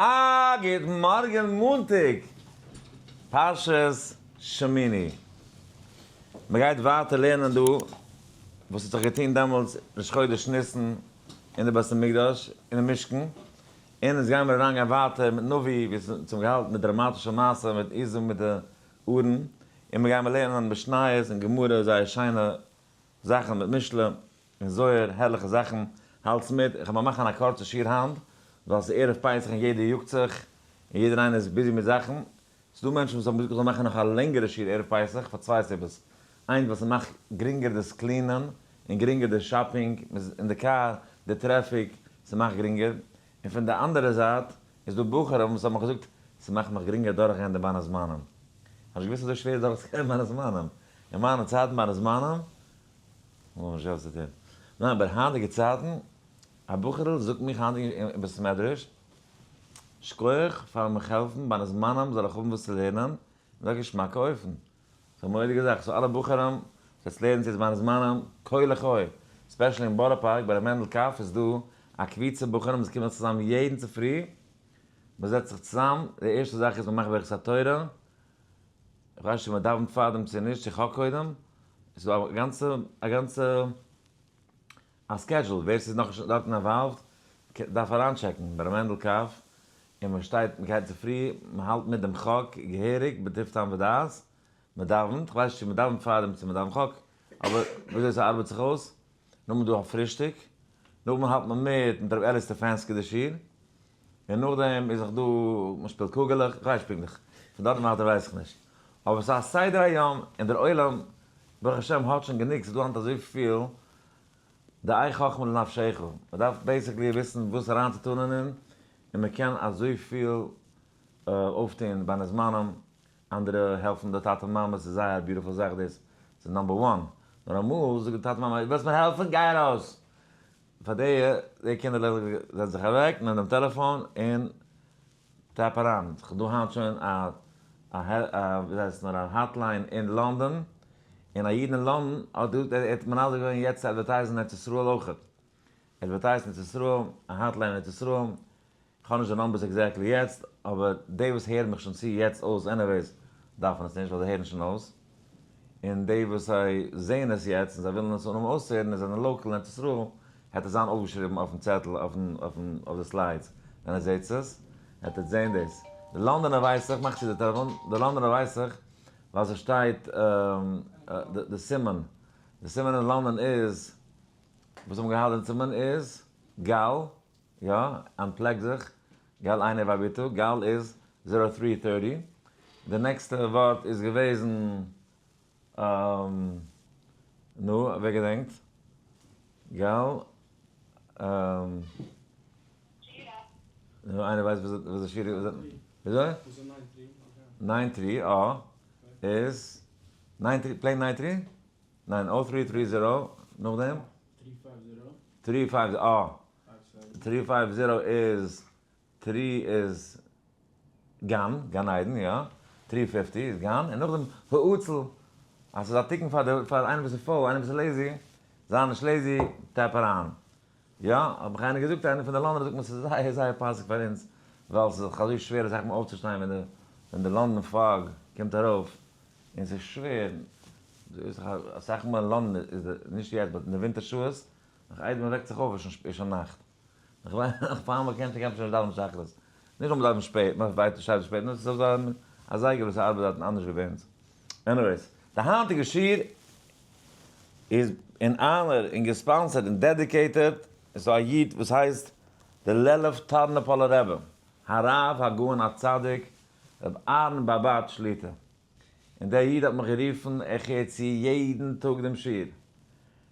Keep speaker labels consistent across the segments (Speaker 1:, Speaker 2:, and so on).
Speaker 1: א גוט מארגן מאנטאג פרשת שמיני. מען גייט ווייטער לערנען דא וואס האט זיך געטון דעמאלטס ראש חודש ניסן אין די בית המקדש אין די משכן, און אונז גיימיר אריינגיין ווייטער מיט נביא ווי עס האט זיך געהאלטן מיט דראמאטישע מעשה מיט עזים מיט די ארון, און מיר גיימיר לערנען משניות און גמרא זייער שיינע זאכן מיט משלי און זוהר, הערליכע זאכן, האלטס מיט, איך וועל מאכן א קורצע שיעור היינט, ווייל ס'איז ערב פסח און יעדער יאגט זיך, און יעדער איינער איז busy מיט זאכן, ס'איז דא מענטשן וואס האבן געזאגט איך זאל מאכן נאך א לענגערע שיעור ערב פסח פאר צוויי סיבות, איינס ווייל ס'מאכט גרינגער דאס clean ען, און גרינגער די shopping, מ'איז אין די קאר, די טרעפיק, ס'מאכט גרינגער, און פון די אנדערע זייט איז דא בחורים וואס האבן מיך געזאגט ס'מאכט מיך גרינגער דורכגיין די בין הזמנים, כ'האב נישט געוואוסט אזוי שווער איז דורכצוגיין בין הזמנים, אין מיינע צייטן בין הזמנים האט מען נישט וואס צו טון, ניין אבער היינטיגע צייטן, א בחור'ל זאגט מיך היינט אין בית מדרש, שכוח פארן מיך העלפן בין הזמנים זאל איך האבן וואס צו לערנען, אין א געשמאקע אופן. ס'איז א מורא'דיגע זאך, so אלע בחורים וואס לערנען צו זמן זמנם, כה לחי, especially אין בארא פארק ביי ר' מענדל קאף איז דא א קבוצה בחורים וואס קומען זיך צוזאם יעדן צופרי, מען זעצט זיך צוזאם, די ערשטע זאך איז מען מאכט ברכת התורה, איך ווייס נישט צו מען דאווענט פארדעם צו נישט, צו חק קודם, עס איז דא א גאנצע א גאנצע א schedule, ווער ס'איז נאכנישט דארטן involved דארף אריינטשעקן ביי ר' מענדל קאף, און מען שטייט מען גייט צופרי, מען האלט מיט דעם חק געהעריג בטוב טעם ודעת, מען דאווענט, כ'ווייס נישט צו מען דאווענט פארדעם צו מען דאווענט חק, אבער וויאזוי ס'ארבעט זיך אויס, נאכדעם איז דא א פרישטאג, נאכדעם האלט מען מיט מיט ר' אלי סטעפאנסקי די שיעור, און נאכדעם איז נאך דא מען שפילט קוגעלעך, כ'ווייס נישט פונקטליך, פון דארט און ווייטער ווייס איך נישט, אבער ס'איז א סדר היום, און דער עולם ברוך השם האט שוין גענוג, ס'איז דא היינט אזויפיל דעה חכמה לנפשך, מען דארף basically וויסן וואס אריינצוטאן אין, און מען קען אזויפיל אויפטון בין הזמנים, אנדערע העלפן די טאטע מאמע, ס'איז זייער א beautiful זאך דאס, ס'איז number one, נאר אמאל זאגט די טאטע מאמע, ווילסט מיר העלפן? גיי ארויס! פאר די די קינדערלעך זעצן זיך אוועק, נעם דעם טעלעפאן און tap אריין, ס'איז דא היינט שוין א א ווי הייסט עס נאר א hotline אין לאנדאן, און א איד אין לאנדאן האט געזאגט ער האט מנדב געווען יעצט צו advertise ן אין ארץ ישראל אויכעט, advertise ט אין ארץ ישראל, א hotline אין ארץ ישראל, כ'האב נישט די numbers exactly יעצט, אבער די וואס הערן מיך שוין צו יעצט אויס anyways דארפן עס נישט ווייל זיי הערן שוין אויס, און די וואס זיי זעען עס יעצט און זיי ווילן עס אנהויבן אויסצוהערן און זענען local אין ארץ ישראל, העט עס זיין אויפגעשריבן אויפן צעטל אויפן אויפן אויף די slides ווען ער זעהט עס, העט ער זעהן דאס. די לאנדאנער ווייס איך, מאך צו די טעלעפאן, די לאנדאנער ווייס איך ווייל ס'שטייט די סימן, די סימן אין לאנדאן איז, וואס האבן געהאט די סימן איז גל, יא, אנטפלעק זיך, גל עיני והביטו, גל איז zero three thirty, די נעקסטע ווארט איז געוועזן נו, ווער געדענקט? גל נו, איינער ווייסט וואס די שירה איז? וויאזוי? nine three, אה, איז nine three, plain nine three? ניין, oh three three zero, נאכדעם? three five, אה, three five zero איז, three איז גן, גן עדן, יא, three fifty איז גן, און נאכדעם האצל, אז ס'איז א תיקון פאר די, פאר איינער וואס איז פויל, איינער וואס איז lazy, זיי נישט lazy, tap אריין. יא, האט מיך איינער געזאגט, איינער פון די לאנדאנער זאגט מיר ס'איז זייער זייער פאסיג פאר אונז, ווייל ס'איז דאך אזוי שווער אסאך מאל אויפצושטיין ווען די, ווען די לאנדאן fog קומט ארויף, און ס'איז שווער, אסאך מאל אין לאנדאן איז די, נישט יעצט but אין די ווינטער שעות, נאך איידער מ'וועקט זיך אויף איז שוין נאכט. נאך פאר מ'קען שוין קען מען שוין נישט דאווענען שחרית. נישט ווייל מ'דאווענט שפעט, מ'ווייט שטייט שפעט, נאר ס'איז אזא א זייגער וואס ארבעט דארטן אנדערש ווי ביי אונז. anyways, די היינטיגע שיעור איז אין honor און גע sponsored און dedicated איז דא א איד וואס הייסט די לעלוב טארנאפאלער רבי, הרב הגאון הצדיק רבי אהרן באבאד שליטא. און דער איד האט מיך גערופן, איך הער צו יעדן טאג דעם שיעור,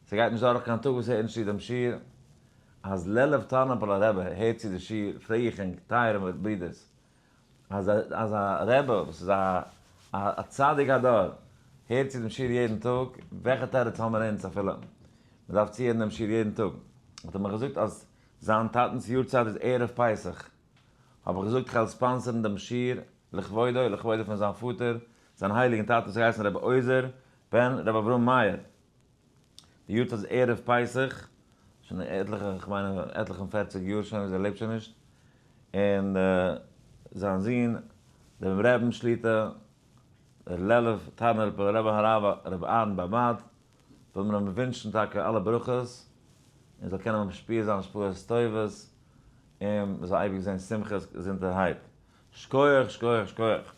Speaker 1: ס'גייט נישט דורך קיין טאג וואס ער הערט נישט צו דעם שיעור, אז לעלוב טארנאפאלער רבי הערט צו די שיעור, פרעג איך ענק טייערע ברידערס, אז אז א רבי וואס איז א א צדיק הדור הערט צו דעם שיעור יעדן טאג, וועלכע תירוץ האמיר אונז אפילו מ'דארף צוהערן דעם שיעור יעדן טאג? האט ער מיך געזאגט אז זיין טאטנ'ס יארצייט איז ערב פסח, האב איך געזאגט כ'וועל sponsor ן דעם שיעור לכבודו ולכבודו פון זיין פאטער, זיין הייליגן טאטן וואס האט געהייסן רבי עוזר בן רבי אברהם מאיר. די יארצייט איז ערב פסח, שוין עטליכע, כ'מיין עטליכע און פערציג יאר שוין וואס ער לעבט שוין נישט, און. זיין זון דעם רעבן שליטא, דער לעלוב טארנאפאלער רבי הרב רבי אהרן באבד, וויל מען אים ווינטשן טאקע אלע ברכות, און זאל קענען משפיע זיין השפעות טובות, און מען זאל אייביג זען שמחות געזונטערהייט. שקויעך שקויעך שקויעך.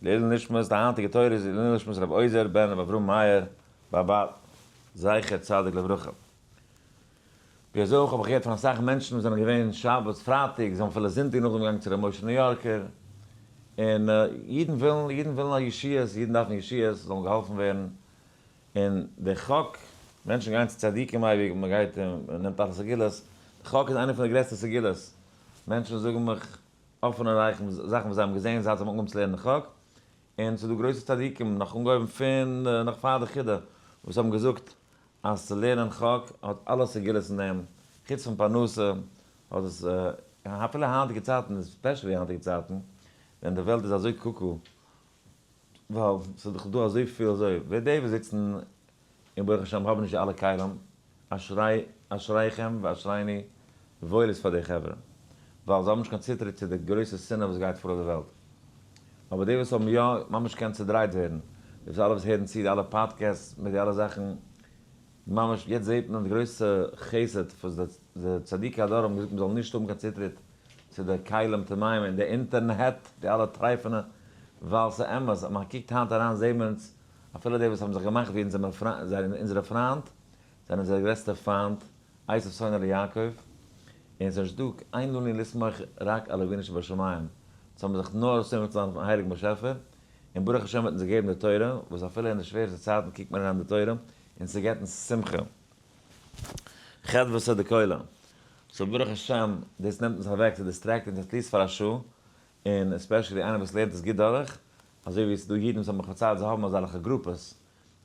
Speaker 1: לעילוי נשמת, די היינטיגע תורה איז לעילוי נשמת רבי עוזר בן רבי אברהם מאיר באבד זכר צדיק לברכה. ווי אזוי אויך האב איך געהערט פון אסאך מענטשן וואס זענען געווען שבת פרייטאג, זיי האבן אפילו זונטאג נאכדעם געגאנגען צו ר' משה ניו יארקער, און אידן ווילן, אידן ווילן א ישועות, אידן דארפן ישועות, זאלן געהאלפן ווערן, און די חק, מענטשן גייען צו צדיקים אייביג, מען גייט און מען נעמט אלע סגולות, די חק איז איינע פון די גרעסטע סגולות, מענטשן זאגן מיך אפענע רייכן זאכן וואס זיי האבן געזען זייט זיי האבן אנגעהויבן צו לערנען חק, און ס'איז דא גרויסע צדיקים נאך אנגעהויבן פון נאך פאר די חידה וואס האבן געזאגט אז צו לערנען חק האט אלע סגולות אין דעם, חוץ פון פרנסה האט עס, אפילו היינטיגע צייטן, especially היינטיגע צייטן ווען די וועלט איז אזוי קוקו, ווייל ס'איז דאך דא אזויפיל אזוי, ווער די וואס זיצן און ברוך השם האבן נישט די אלע כלים, אשרי אשריכם ואשריני, וואויל איז פאר די חברה, ווייל זיי האבן נישט קיין צוטריט צו די גרויסע שנאה וואס גייט פאר אויף די וועלט. אבער די וואס האבן יא, ממש קען צודרייט ווערן, די וואס אלע וואס הערן צו די אלע podcasts מיט די אלע זאכן, ממש יעצט זעט מען די גרויסע חסד וואס די צדיקי הדור האבן געזאגט מען זאל נישט האבן קיין צוטריט צו די כלים טמאים און די אינטערנעט, די אלע טרייפענע, ווייל ס'אמת אז מען קוקט היינט אריין זעט מען אונז אפילו די וואס האבן זיך געמאכט ווי אונזערע פריינט, זענען אונזערע גרעסטע פיינט, עשו שונא ליעקב, און ס'איז נישט דא אין לנו לסמוך רק על אבינו שבשמים, אונז האבן זיך נאר סומך צו זיין אויפן הייליגן באשעפער, און ברוך השם האט אונז געגעבן די תורה, וואס אפילו אין די שווערסטע צייטן קוקט מען אריין אין די תורה, און ס'געבט אונז שמחה. חדוותא דכולא. so ברוך השם, דאס נעמט אונז אוועק, ס' distract אונז at least פאר א שעה, און especially איינער וואס לערנט עס גוט דורך, אזוי ווי עס איז דא אידן וואס האבן מיך פארציילט זיי האבן אזעלכע גרופעס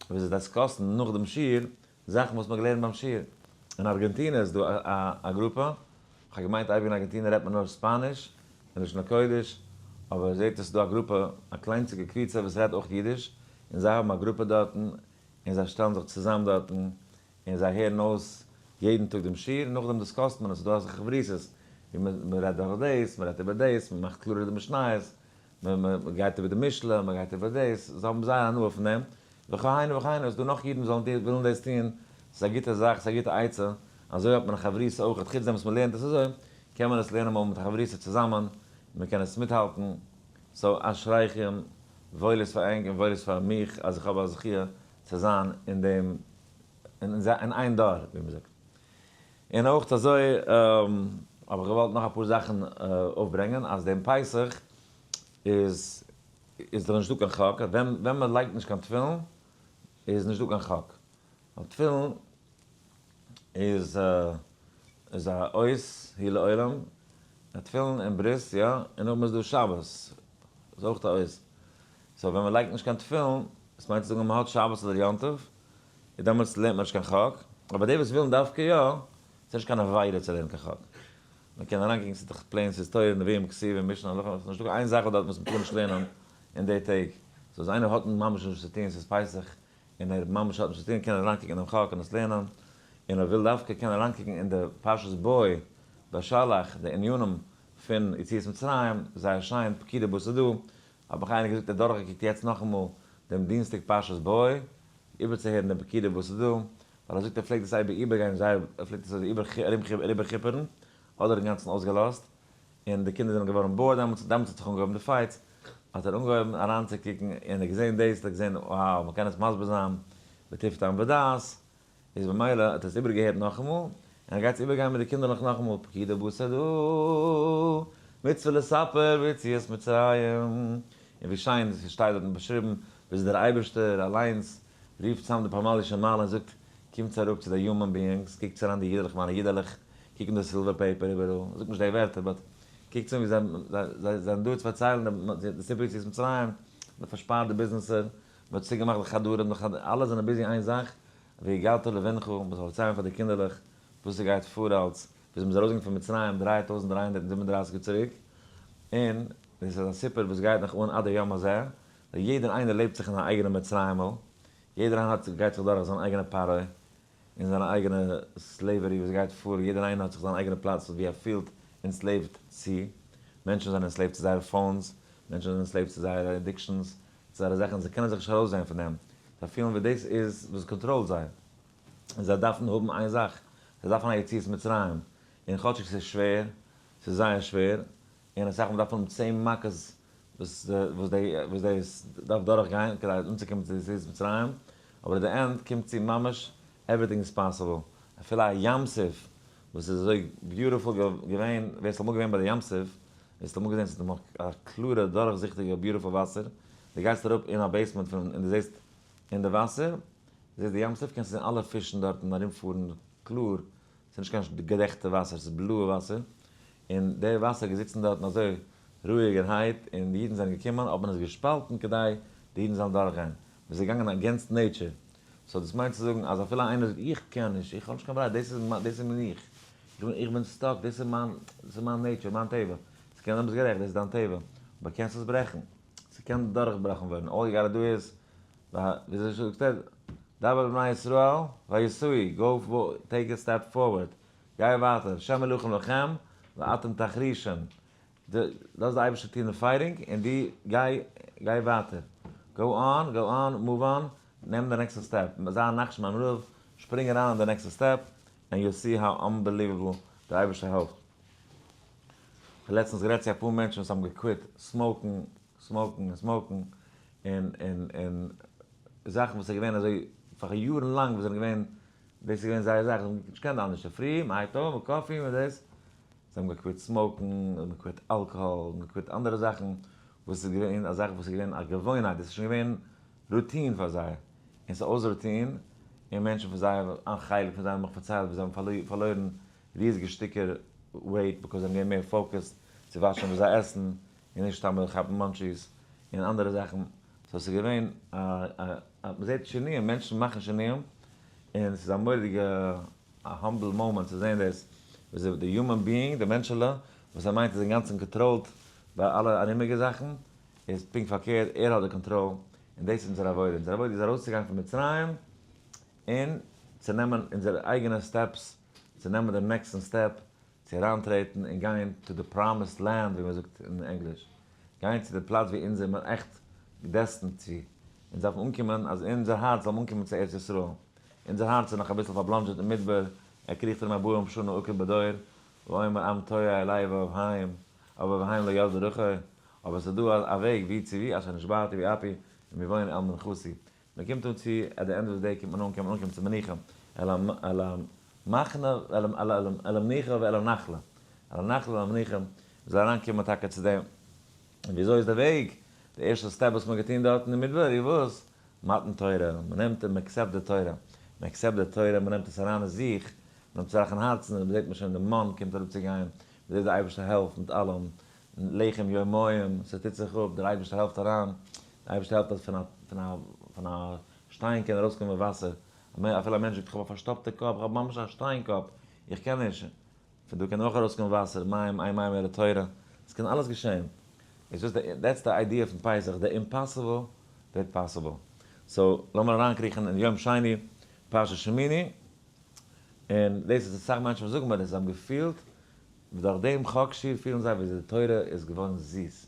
Speaker 1: וואו זיי discuss ן נאך דעם שיעור זאכן וואס מען האט געלערנט ביים שיעור. אין ארגענטינע איז דא א גרופע, איך האב געמיינט אייביג אין ארגענטינע רעדט מען נאר ספאניש און לשון הקודש, אבער זעהט אויס ס'איז דא א גרופע, א קליינטשיגע קבוצה וואס רעדט אויך אידיש, און זיי האבן א גרופע דארטן, און זיי שטעלן זיך צוזאם דארטן, און זיי הערן אויס יעדן טאג דעם שיעור, און נאכדעם discuss ט מען עס, ס'איז דא אזעלכע חברותות ווי מען רעדט דורך דאס, מען רעדט איבער דאס, מען מאכט קלארער די משניות, מען גייט איבער די משלי, מען גייט איבער דאס, זיי האבן זייער הנאה פון דעם, וכהנה וכהנה, ס'איז דא נאך אידן וואס ווילן דאס טון, ס'איז א גוטע זאך, ס'איז א גוטע עצה, אזוי האט מען א חברותא אויך, חוץ דעם וואס מען לערנט עס אזוי, קען מען עס לערנען אמאל מיט א חברותא צוזאמען, מען קען עס מיטהאלטן, so אשריכם, וואויל איז פאר ענק און וואויל איז פאר מיך אז איך האב א זכיה צו זיין אין דעם אין איין דור ווי מען זאגט. און אויך אזוי האב איך געוואלט נאך אפאר זאכן אויפברענגען, אז דעם פסח איז איז דאך נישטא קיין חק, ווען ווען מען לייגט נישט קיין תפילין איז נישטא קיין חק, ווייל תפילין איז איז א אות היא לעולם, תפילין און ברית יא, און נאכדעם איז דא שבת איז אויך א אות, so ווען מען לייגט נישט קיין תפילין, דאס מיינט צו זאגן אז מען האט שבת אדער יום טוב, איז דעמאלטס לערנט מען נישט קיין חק, אבער די וואס ווילן דווקא יא, ס'איז נישט קיין עבירה צו לערנען קיין חק. מען קען אריינקוקן ס'איז דאך plain ס'איז תורה נביאים כתובים משנה הלכה, ס'איז נישטא קיין איין זאך דארט וואס מ'טאר נישט לערנען אין די טעג. so אז איינער האט ממש נישט וואס צו טון ס'איז פסח און ער ממש האט נישט וואס צו טון קען ער אריינקוקן אינעם חק און עס לערנען, און ער וויל דווקא קען ער אריינקוקן אין די פרשת בא בשלח די ענינים פון יציאת מצרים, זייער שיין, פקידה בסדו, האט מיך איינער געזאגט ער האט דורכגעקוקט יעצט נאכאמאל דעם דינסטאג פרשת בא, איבערצוהערן דעם פקידה וואס איז דא, ווייל ער זאגט ער פלעגט עס אייביג איבערגיין זייער, ער פלעגט עס אזוי אריבערכיפערן, אדער אינגאנצן אויסגעלאזט, און די קינדער זענען געווארן bored דעמאלטס, דעמאלטס האט זיך אנגעהויבן די fights, האט ער אנגעהויבן אריינצוקוקן, און ער האט געזען דאס, האט ער געזען wow, מ'קען עס מסביר זיין בטוב טעם ודעת, איז במילא האט ער עס איבערגעהערט נאכאמאל, און ער גייט עס איבערגיין מיט די קינדערלעך נאכאמאל, פקידה בסדה, מצוה לספר ביציאת מצרים, און ווי שיין עס שטייט דארטן באשריבן וויאזוי דער אייבערשטער אליינס רופט צאם די פמליא של מעלה און זאגט, קומטס אראפ צו די human beings, קוקטס אריין די אידעלעך מיינע אידעלעך, קוקן די silver paper איבעראל, זאגט נישט די ווערטער but קוקטס אן ווי זיי זענען דא צו פארציילן די סיפור יציאת מצרים, מען האט פארשפארט די ביזנעסער, מען האט צוגעמאכט די חדרים, אלע זענען busy איין זאך, והגדת לבנך, מען זאל פארציילן פאר די קינדערלעך וואס ס'גייט פאר אלץ, וויאזוי מ'איז ארויסגעגאנגען פון מצרים 3337 יאר צוריק, און דאס איז א סיפור וואס גייט נאך אן עד היום הזה, ווייל יעדער איינער לעבט זיך אין א אייגענע מצרים'ל, יעדער איינער האט גייט זיך דורך זיין אייגענע פרעה, און זיין אייגענע slavery וואס גייט פאר, יעדער איינער האט זיך זיין אייגענע פלאץ ווי ער פילט enslaved צו. מענטשן זענען enslaved צו זייערע phones, מענטשן זענען enslaved צו זייערע addictions, צו זייערע זאכן, זיי קענען זיך נישט ארויסזען פון דעם. זיי פילן ווי דאס איז וואס control ט זיי. און זיי דארפן האבן איין זאך, זיי דארפן א יציאת מצרים. און כאטשיג ס'איז שווער, ס'איז זייער שווער, און אסאך מאל דארף מען האבן 10 מכות וואס וואס די וואס דאס דארף דורכגיין כדי אנצוקומען צו יציאת מצרים, אבער at the end קומט צו ממש everything is possible. אפילו א ים סוף וואס איז אזוי beautiful געווען, ווער ס'איז אמאל געווען ביי די ים סוף, ווער ס'האט אמאל געזען ס'איז נאך א קלארע דורכזיכטיגע beautiful וואסער, דו גייסט אראפ אין א basement פון און דו זעסט אין די וואסער, זעסט די ים סוף, קענסטו זען אלע פישן דארטן ארומפארן קלאר, ס'איז נישט קיין געדעכטע וואסער, ס'איז בלויע וואסער, און די וואסער געזיצן דארטן אזוי רואיגערהייט, און די אידן זענען געקומען, האט מען עס געשפאלטן כדי די אידן זאלן דורכגיין. מ'איז געגאנגען against nature. So דאס מיינט צו זאגן אז אפילו איינער זאגט איך קען נישט, איך האב נישט קיין ברירה, דאס איז דאס איז מיין איך, איך בין stuck, דאס איז מיין, דאס איז מיין nature, מיין טבע. ס'קען זיין ביסט גערעכט, דאס איז דיין טבע, אבער קענסט עס ברעכן. ס'קען דורכבראכן ווערן. All you gotta do is, וויאזוי זאגט ער? דבר בני ישראל ויסעו, go take a step forward, גיי ווייטער, השם ילחם לכם ואתם תחרישון, לאז די אייבערשטער טון די fighting און דו גיי גיי ווייטער, go on, go on, move on, נעם די נעקסטע step, זיי א נחשון בן עמינדב, שפרינג אריין אין די נעקסטע step, and you'll see how unbelievable די אייבערשטער העלפט. כ'האב לעצטנס גערעדט צו אפאר מענטשן וואס האבן גע quit smoke ן, smoke ן און smoke ן, און און און זאכן וואס איז געווען אזוי פאר יארן לאנג וואס זענען געווען, דאס איז געווען זייער זאך, זיי האבן נישט געקענט אנדערש, צופרי מ'הייבט אויף מיט coffee מיט דאס, זיי האבן גע quit smoke ן, זיי האבן גע quit אלקאהאל, זיי האבן גע quit אנדערע זאכן, וואס איז געווען א זאך וואס איז געווען א געוואוינהייט, דאס איז שוין געווען routine פאר זיי, און ס'איז אויס routine, און מענטשן פון זיי, א חלק פון זיי האבן מיך פארציילט ווי זיי האבן פארלוירן ריזיגע שטיקער weight because זיי זענען געווען מער focused צו וואטשן וואס זיי עסן, און נישט סתם כאפן munchies און אנדערע זאכן, so ס'איז געווען א א מ'זעט שינויים, מענטשן מאכן שינויים, און ס'איז א מורא'דיגע א humble moment צו זען דאס, וויאזוי די human being, די מענטשעלע, וואס ער מיינט איז אינגאנצן controlled ביי אלע ארומיגע זאכן, איז פונקט פארקערט, ער האט די קאנטראל, און דאס איז אונזער עבודה, אונזער עבודה איז ארויסצוגיין פון מצרים, און צו נעמען אונזערע אייגענע steps, צו נעמען דעם נעקסטן step, צו אריינטרעטן און גיין to the promised land, ווי מען זאגט אין ענגליש, גיין צו די פלאץ ווי אונז זעמיר עכט destined צו, אונז דארפן אנקומען אז אונזער הארץ זאל אנקומען צו ארץ ישראל, אונזער הארץ איז נאך אביסל פארבלאנדזשעט אין מדבר, ער קריכט ארום ארבעים שנה עקוב בדור, ואומר עם תועה לב הם, אבער והם לא ידעו דרכו, אבער עס איז דא א וועג ווי צו ווי, אשר נשבעתי באפי, און מיר וואוינען אל מנחתי. מען קומט אן צו, at the end of the day קומט מען אן, קען מען אנקומען צו מנוחה, אל המחנה, אל המנוחה ואל הנחלה, אל הנחלה ואל המנוחה, מען זאל אריינקומען טאקע צו דעם. און וויאזוי איז די וועג? די ערשטע step וואס מען האט געטון דארטן אין מדבר איז וואס? מתן תורה, מען נעמט און מען accept די תורה, מען accept די תורה, מען נעמט עס אריין אין זיך, מען נעמט עס אריין אין הארצן, און זעט מען שוין די מן קומט אראפ צו גיין, מען זעט די אייבערשטער העלפט מיט אלעם, לחם יומיום, ס'טוט זיך אפ, דער אייבערשטער העלפט אריין, דער אייבערשטער העלפט אז פון א פון א פון א שטיין קען ארויסקומען וואסער, אפילו א מענטש זאגט איך האב א פארשטאפטע קאפ, איך האב ממש א שטיין קאפ, איך קען נישט, פון דא קען אויך ארויסקומען וואסער, מים, אין מים אלא תורה, עס קען אלעס געשען. איז דאס די, that's די idea פון פסח, די impossible ווערט possible. So לאמיר אריינקריכן אין יום שני פרשת שמיני, און דאס איז אסאך מענטשן וואס זאגן מיר דאס, זיי האבן געפילט ווי דורך דעם חק שיעור פילן זיי ווי די תורה איז געווארן זיס.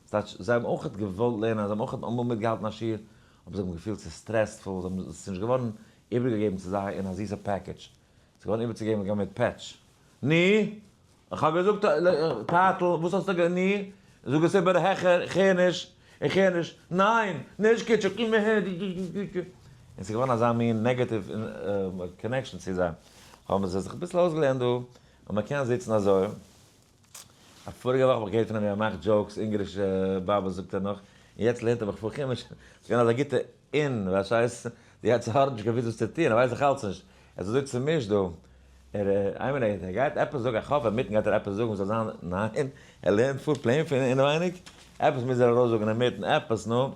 Speaker 1: ס'טייטש, זיי האבן אויך געוואלט לערנען, זיי האבן אויך אמאל מיטגעהאלטן א שיעור, אבער זיי האבן געפילט ס'איז stressful, זיי האבן, ס'איז נישט געווארן איבערגעגעבן צו זיי אין א זיסע package. ס'איז געווארן איבערצוגעבן געווען מיט פעטש. ני! איך האב געזאגט טייטל, וואס האסטו גע ני? זאג עס איבער העכער, איך הער נישט, איך הער נישט, ניין! נישט קיטשער, קום אהער, די די די די. און ס'איז געווארן אזא מין negative connection צו זיי. האבן זיי זיך אביסל אויסגעלערנט דא, אז מ'קען זיצן אזוי. א פאריגע וואך האב איך געהערט פון אים ווי ער מאכט jokes, אונגערישע באבע זאגט ער נאך, און יעצט לערנט ער מיך פאר חומש, ס'איז געווען אזא גוטע אין, וואס הייסט, די יצר הרע האט נישט געוואוסט וואס צו טון, ער ווייסט דאך אלץ נישט, ער איז אזוי צומישט דא, ער, איין מינוט, ער גייט עפעס זאגן, איך האף אינמיטן גייט ער עפעס זאגן וואס זאל זיין, ניין, ער לערנט פאר plain פון אינעווייניג, עפעס מוז ער ארויסזאגן אינמיטן, עפעס, נו,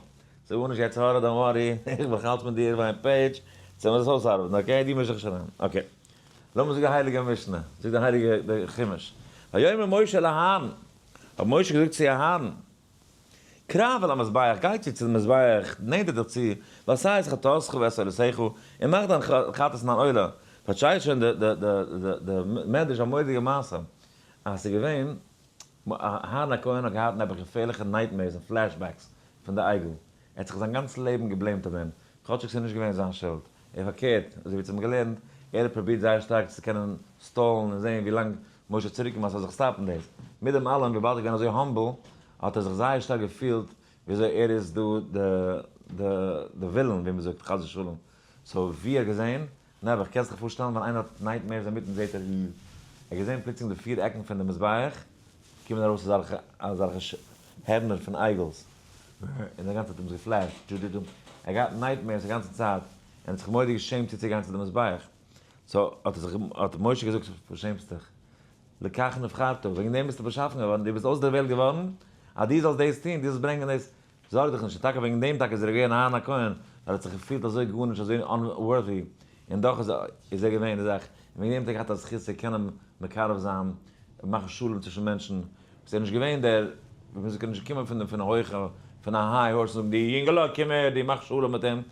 Speaker 1: זאג גארנישט יצר הרע, don't worry, איך בין נאך אלץ מיט דיר ביים page, צו מיר דאס אויסארבעטן, okay, דו מיש זיך נישט אריין, okay. לאמיר זאגן די הייליגע משנה, זאגט די הייליגע די חומש, ויאמר משה אל אהרן, האט משה געזאגט צו אהרן, קרב אל המזבח, גיי צו צום מזבח, נענטער דיך צו, ועשה את חטאתך ואת עולתך, און מאך דיין חטאת און דיין עולה. פארציילט שוין די די די די מדרש א מורא'דיגע מעשה, אז ס'איז געווען. אהרן הכהן האט געהאט נעבעך געפערליכע nightmares און flashbacks פון די עגל. ער האט זיך זיין גאנץ לעבן גע blame ט אויף דעם, כאטשיג ס'איז נישט געווען זיין שולד. ער פארקערט, אזוי ווי אונז האבן געלערנט, ער האט פרובירט זייער שטארק צו קענען stall ן און זען ווי לאנג משה האט צוריקגעמאכט ס'זאל זיך stop ן דאס. מיט דעם אלעם, וויבאלד ער איז געווען אזוי humble, האט ער זיך זייער שטארק געפילט וויאזוי ער איז דא די די די villain, ווי מ'זאגט חס ושלום. so ווי ער האט געזען, נעבעך, קענסט דיך פארשטעלן ווען איינער האט nightmares אינמיטן זעט ער ווי ער האט געזען פלוצלינג די פיר עקן פון די מזבח קומען ארויס אזעלכע אזעלכע הערנער פון אייגלס, און די גאנצע צייט האט אים עס גע flash ט, דו דו דו, ער האט געהאט nightmares די גאנצע צייט, און האט זיך מורא'דיג געשעמט צוצוגיין צו די מזבח, so האט ער זיך האט משה געזאגט וואס שעמסט דיך? לכך נבחרת, וועגן דעם ביסטו באשאפן געווארן, דו ביסט אויסדערוועלט געווארן אז דו זאלסט דאס טון, דו זאלסט ברענגען דאס, זארג דיך נישט, און טאקע וועגן דעם טאקע איז ער געווען אהרן הכהן, ווייל ער האט זיך געפילט אזוי גארנישט, אזוי unworthy, און דאך איז איז ער געווען די זאך, און וועגן דעם האט ער געהאט א זכות צו קענען מקרב זיין, און מאכן שלום צווישן מענטשן, וואס ער איז נישט געווען דער, ווי מען זאגט, ער איז נישט געקומען פון פון הויכע, פון א high horse און זאגן, דו יונגעלע, קום הער, דו מאך שלום מיט אים,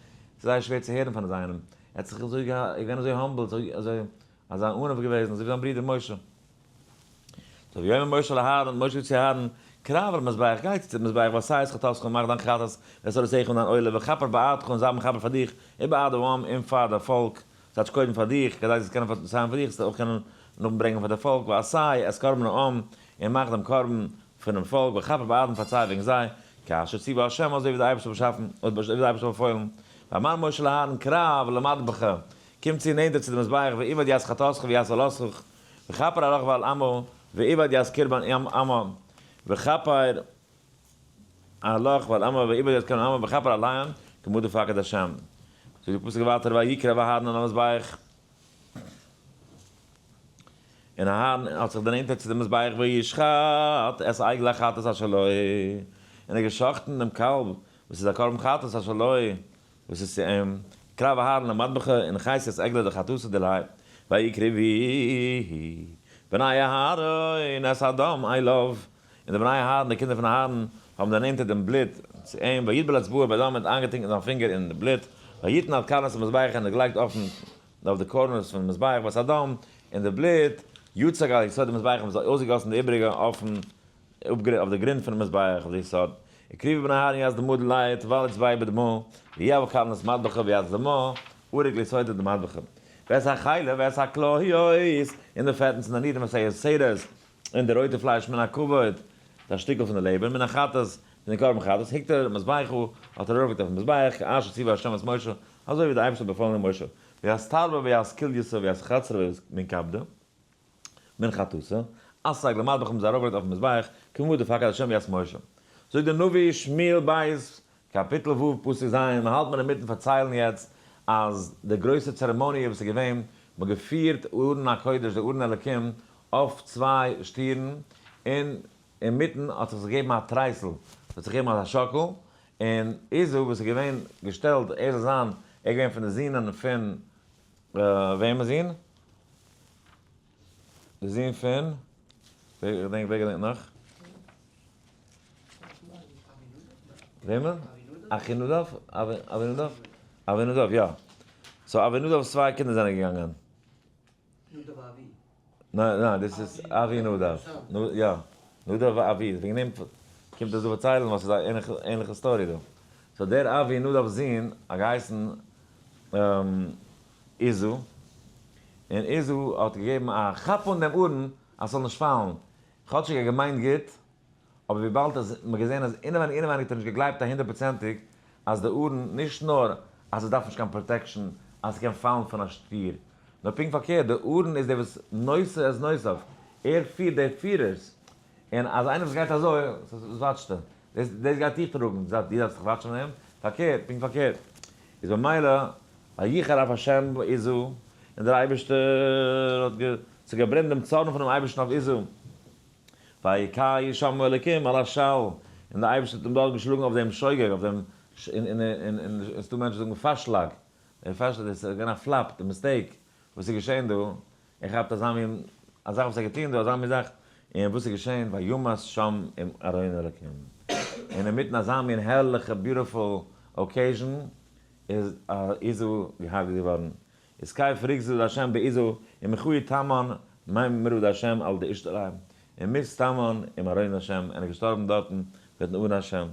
Speaker 1: ס'איז זייער שווער צו הערן פון אזא איינעם, ער האט זיך אזוי ער איז געווען אזוי humble, אזוי אזוי אזא עניו געוועזן, אזוי ווי זיין ברודער משה. so ויאמר משה אל אהרן, משה זאגט צו אהרן, קרב אל המזבח, גיי צו צום מזבח, ועשה את חטאתך און מאך דיין חטאת, ואת עולתך און דיין עולה, וכפר בעדך און זיי מכפר פאר דיך, ובעד העם און פאר די פאלק, זייטש קודם פאר דיך, כדי זאלסט קענען פארציילן פאר דיך, זאלסטו אויך קענען נאכדעם ברענגען פאר די פאלק, ועשה את קרבן העם, און מאך דעם קרבן פונעם פאלק, וכפר בעדם פארציי וועגן זיי, כאשר ציווה ה', אזוי ווי דער אייבערשטער האט באשאפן, אזוי ווי דער אייבערשטער האט באפוילן. ויאמר משה אל אהרן, קרב למדבחה, קום צו נענטער צו די מזבח, ואבד ית חטאתך וית עולתך, וכפר עלך ועל עמה, ואיבד ית קרבן עמה, וכפר עלך ועל עמה, ואיבד ית קרבן עמה, וכפר עליהם, כמדה פקד השם. זאגט די פסוק ווייטער ויקרב אהרן אל המזבח, און אהרן האט זיך דערנענטערט צו דעם מזבח וישחט את עגל החטאת אשר לו, און ער האט געשחטן דעם קאלב וואס איז א קרבן חטאת אשר לו, וואס איז צו אים, קרב אהרן למדבחה און חייס את עגלא דחטאתא דלהי, ויקרבו בני אהרן את הדם אליו, און די בני אהרן, די קינדער פון אהרן, האבן דערנענטערט דעם בלוט צו אים, ויטבל אצבעו בדם און האט איינגעטונקען זיין פינגער אין די בלוט, ויתן על קרנות המזבח און האט געלייגט אויפן אויף די corners פונעם מזבח ואת הדם, און די בלוט, יצק על יסוד המזבח און מ'זאל אויסגעגאסן די איבעריגע אויפן אויף די גרונט פונעם מזבח אויף די יסוד, הקריבו בני אהרן ית דמא דיליה טבל אצבעו בדמא, ויהב על קרנות מדבחא וית דמא, ערק ליסודא דמדבחא. ואת החלב ואת הכליות, און די פעטנס און די נירן ואת היותרת, און די רויטע פלייש מן הכבד, א שטיקל פון די לעבער, מן החטאת, פון די קרבן חטאת, הקטיר המזבחה, האט ער ארויפגעלייגט אויפן מזבח, כאשר ציווה ה' את משה, אזוי ווי דער אייבערשטער האט באפוילן משה, ואת תרבא וית כליתא וית חצרא מן כבדא. מן חטאתא, אסק למדבח האבן זיי ארויפגעלייגט אויפן מזבח, כמה דפקד השם וית משה. זאגט דער נביא שמואל בית, קאפיטל ו' פסוק ז', מען האלט מיר אינמיטן פארציילן יעצט אז די גרויסע צערעמאניע וואס איז געווען, מען האט געפירט ארון הקודש, די ארון אלקים, אויף צוויי שטירן, און אינמיטן האט זיך עס געגעבן א טרייסל, עס האט זיך געגעבן אזא שאקל, און עוזא וואס איז געווען געשטעלט ער זאל זיין, ער איז געווען פון די זינען פון וועמענס זון? די זון פון? ווער געדענקט ווער געדענקט נאך? וועמען? אחינדב? אבינדב? אבינדב יא. so אבינדב'ס צוויי קינדער זענען געגאנגען.
Speaker 2: נדב ואביהוא.
Speaker 1: ניין ניין דאס איז אבינדב. יא. נדב ואביהוא. וועגן דעם קומט עס דא פארציילן ווייל ס'איז א ענליכע story דא. so דער אבינדב'ס זון האט געהייסן עוזא, און עוזא האט געגעבן א כאפ אן דעם ארון אז ס'זאל נישט פאלן, כאטשיג ער האט געמיינט גוט, אבער וויבאלד אז מ'האט געזען אז אינעווייניג אינעווייניג האט ער נישט געגלייבט א הונדערט פראצענטיג אז די ארון, נישט נאר אז עס דארף נישט קיין protection אז ס'קען פאלן פון א שטיר, נאר פונקט פארקערט, די ארון איז דער וואס נושא את נושאיו, ער פירט די פירערס, און אז איינער וואס גייט אזוי, וואס watch טו? דאס דאס גייט דיך טראגן, דו דארפסט זיך watch ן אים, פארקערט, פונקט פארקערט, איז במילא ויחר אף השם בעוזא, און דער אייבערשטער האט גע, ס'האט געברענט דעם צארן פונעם אייבערשטן אויף עוזא, ויכה שם האלקים על השל, און דער אייבערשטער האט אים דארט געשלאגן אויף דעם שוגג, אויף דעם, און און און און ס'דא מענטשן וואס זאגן פארשלאג, דער פארשלאג, דאס איז געווען א flop, די mistake, וואס איז געשען דא? ער כאפט אזא מין א זאך וואס ער האט געטון דא, אזא מין זאך, און וואס איז געשען? וימת שם עם ארון אלקים. און אינמיטן אזא מין הערליכע beautiful occasion איז עוזא געהארגעט געווארן. איז כיף רגזו לה' בעוזא ומחו תמן מימרא דה' על דאשתרם. ומת תמן עם ארון השם, און ער איז געשטארבן דארטן מיטן ארון השם.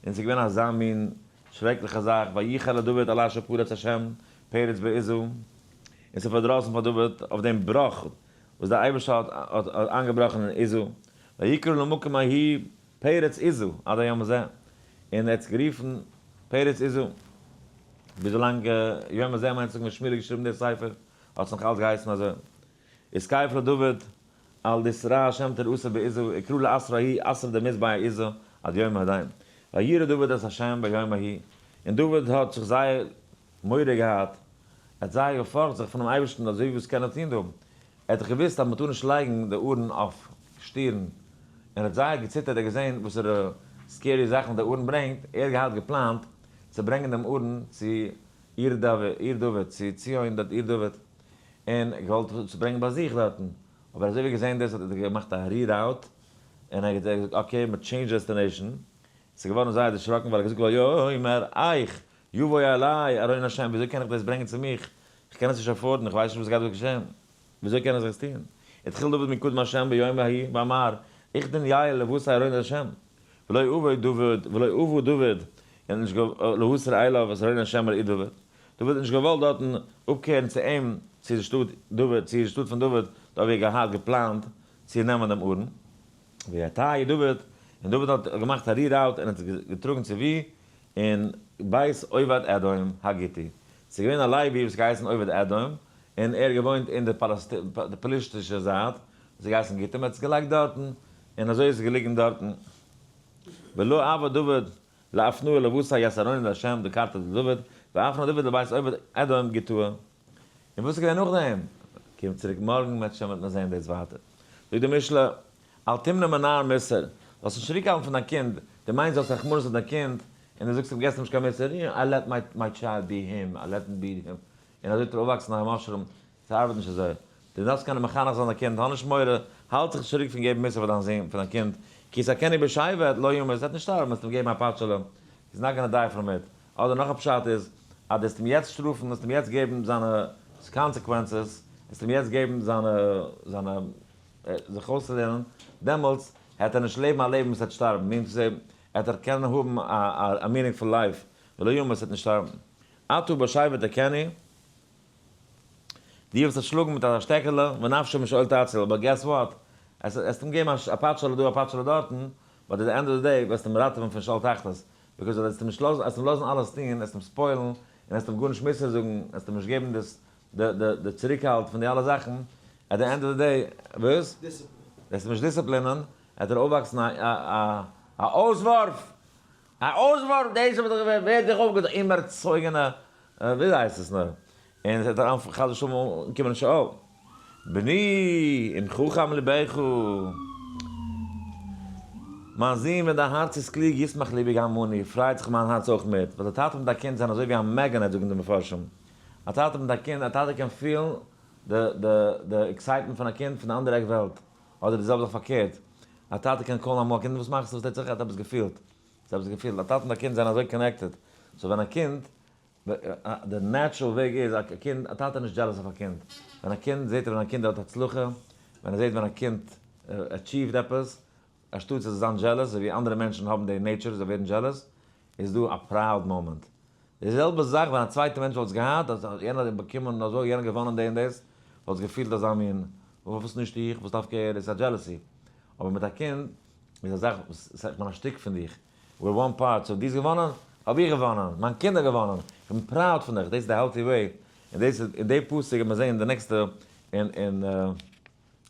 Speaker 1: און ס'איז געווען אזא מין שרעקליכע זאך, ויחר לדוד על אשר פרץ השם פרץ בעזה, און ס'איז פארדראסן פאר דוד אויף דעם בראך וואס דער אייבערשטער האט האט איינגעבראכן אין עזה, ויקרא למקום ההוא פרץ עזה עד היום הזה, און ער האט עס גערופן פרץ עזה, ביז ווילאנג יום הזה מיינט זאגן ווען שמואל האט געשריבן דער ספר האט עס נאך אלץ געהייסן אזוי. איז כיף לדוד על דתרע השם תרעתו בעזה יקרא לאתרא ההוא אתרא דמזבח עזה עד יום הדין וירא דוד את השם ביום ההוא און דוד האט זיך זייער מורא געהאט ער האט זייער געפארכט זיך פונעם אייבערשטן אזוי ווי וואס קען ער טון דא ער האט דאך געוואוסט אז מען טאר נישט לייגן די ארון אויף שטירן און ער האט זייער געציטערט ער האט געזען וואסערע scary זאכן די ארון ברענגט ער האט געהאט געפלאנט צו ברענגען דעם ארון צו עיר דוד צו ציון דארט עיר דוד און געוואלט צו ברענגען ביי זיך דארטן, אבער אזוי ווי געזען דאס האט ער געמאכט א reroute, און ער האט געזאגט okay מען change destination, ס'איז געווארן זייער דערשראקן ווייל ער האט געזאגט ויאמר איך יבוא אלי ארון השם וויאזוי קען איך דאס ברענגען צו מיך, איך קען עס נישט afford ן, איך ווייס נישט וואס גייט דא געשען, וויאזוי קען איך עס טון? התחיל דוד מקדם השם ביום ההוא ואמר איך דין יעל לבשר ארון השם, ולא אבוא דוד ולא אבוא דוד, און נישט להסיר אליו את ארון השם אל עיר דוד. דוד האט נישט געוואלט דארטן אפקערן צו אים צו די שטאט דוד, צו די שטאט פון דוד, דארט ווי ער האט געהאט געפלאנט צו נעמען דעם ארון. ויטהו דוד, און דוד האט געמאכט א reroute און האט עס געטראגן צו וואו? אין בית עובד אדום הגיתי. ס'איז געווען א לוי וואס האט געהייסן עובד אדום, און ער האט געוואוינט אין די פלישתישע זייט, וואס האט געהייסן גיתים, ער האט עס געלייגט דארטן, און אזוי איז עס געליגן דארטן. ולא אבה דוד לאפנוה לבשר יסרונו לה' דקרתא דדוד, ואפנה דוד לבית עובד אדום גיתאה. און וואס איז געווען נאכדעם? קום צוריק מארגן מערטשעם וועט מען זען דאס ווייטער. זאגט די משלי, אל תמנע מנער מוסר, זאלסט נישט צוריקהאלטן פון דיין קינד, דו מיינסט דו האסט רחמנות אויף דיין קינד, און דו זאגסט אים געסט אים נישט קיין מוסר, I let my child be him, I let him be him, און אזוי וועט ער אויפוואקסן א משרים, ס'ארבעט נישט אזוי. דו דארפסט קענען מחנך זיין דיין קינד, האב נישט מורא, האלט זיך נישט צוריק פון געבן מוסר פאר דיין זון, פאר דיין קינד, כי יסכנו בשבט לא ימות, ער וועט נישט שטארבן, וועסט אים געבן א פאטשעלע, he's not gonna die from it. אדער נאך א פשט איז, אז דו וועסט אים יעצט שטראפן, וועסט אים יעצט געבן זיינע consequences, וועסט אים יעצט געבן זיינע, זיינע, זיך אויסצולערנען, דעמאלטס העט ער נישט לעבן א לעבן וואס ער וועט שטארבן, meaning to say, ער וועט קענען האבן א meaningful life, ולא ימות, ער וועט נישט שטארבן. אתה בשבט תכנו. דו וועסט עס שלאגן מיט אזא שטעקעלע, ונפשו משאול תציל, אבער guess what, עס וועסט אים געבן א פאטשעלע דא א פאטשעלע דארטן, but at the end of the day וועסטו אים ראטעווען פון שאול תחתית, because אז וועסט אים נישט לאזן, וועסט אים לאזן אלעס טון, וועסט אים spoil ן, און וועסט אים גארנישט מוסר זאגן, וועסט אים נישט געבן דאס די צוריקהאלט פון די אלע זאכן, at the end of the day, וואס? וועסט אים נישט דיסציפלינען, וועט ער אויפוואקסן א א אויסווארף! א אויסווארף! דאס האב איך דאך ווער דיך אויפגעזאגט, אומערצויגענע, וויאזוי הייסט עס נאר? און עס וועט אריין חס ושלום אנקומען אין שאול. בני, אם חכם לבך. מיין זון, ווען דיין הארץ איז קלוג, ישמח לבי גם אני, פרייט זיך מיין הארץ אויך מיט, ווייל די טאטע מיט א קינד זענען אזוי ווי א magnet, זאגן די מפרשים. א טאטע מיט א קינד, א טאטע קען פילן די די די excitement פון א קינד פון די אנדערע עק וועלט, אדער די זעלבע זאך פארקערט, א טאטע קען call ן אמאל א קינד, וואס מאכסטו, וואס טוט זיך, ער האט עפעס געפילט, עס האט עפעס געפילט, א טאטע מיט א קינד זענען אזוי connected, so ווען א קינד די natural וועג איז א קינד, א טאטע איז נישט jealous אויף א קינד, ווען א קינד זעט ער ווען א קינד האט הצלחה, ווען ער זעט ווען א קינד achieve ט עפעס, אנשטאט צו זיין jealous אזוי ווי אנדערע מענטשן האבן די nature זיי ווערן jealous, איז דא א proud moment. די זעלבע זאך ווען א צווייטע מענטש וואלט עס געהאט, אז יענער האט באקומען אזוי, יענער האט געוואנען די און דאס, וואלסט געפילט אזא מין, וואס נישט איך, וואס דווקא ער, דאס איז א jealousy. אבער מיט א קינד איז א זאך וואס איך בין א שטיק פון דיך, we're one part, so דו האסט געוואנען, האב איך געוואנען, מיין קינד האט געוואנען, איך בין proud פון דיך, דאס איז די healthy way, און דאס איז, און די פסוק וועט מען זען אין די נעקסטע, אין אין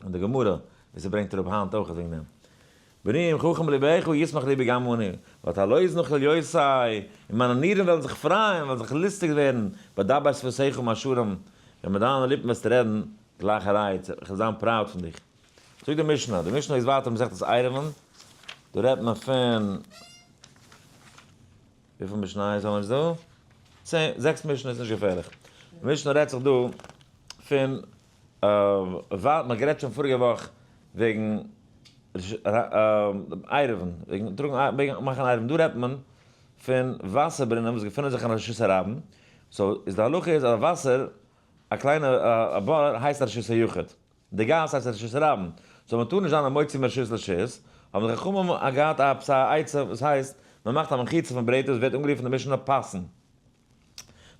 Speaker 1: אין די גמרא, ווי ס'ברענגט אראפ היינט אויך וועגן דעם. בני אם חכם לבך ישמח לבי גם אני, ותעלוזנה כליותי, און מיינע נירן וועלן זיך פרייען, וועלן זיך לוסטיג ווערן, בדבר שפתיך מישרים, ווען מיט דיינע ליפן וועסטו רעדן גלייכע רייד, איך וועל זיין proud פון דיך. זאגט די משנה, די משנה איז ווייטער מסכת עירובין, דא רעדט מען פון, וויפיל משניות האבן אונז דא? צען, זעקס משניות, נישט געפערליך. די משנה רעדט זיך דא פון, מען האט גערעדט שוין פאריגע וואך וועגן עירובין, וועגן טראגן, וועגן מאכן עירובין, דא רעדט מען פון וואסער ברונעם וואס געפינען זיך אין רשות הרבים, so איז די הלכה איז אז וואסער, א קליינע א בור הייסט א רשות היחיד. די גאס הייסט רשות הרבים. So מען טאר נישט זיין א מוציא מרשות לרשות, האבן די חכמים געהאט עפעס א עצה וואס הייסט, מען מאכט א מחיצה פון ברעטער וואס ווערט אנגערופן די משנה פסין.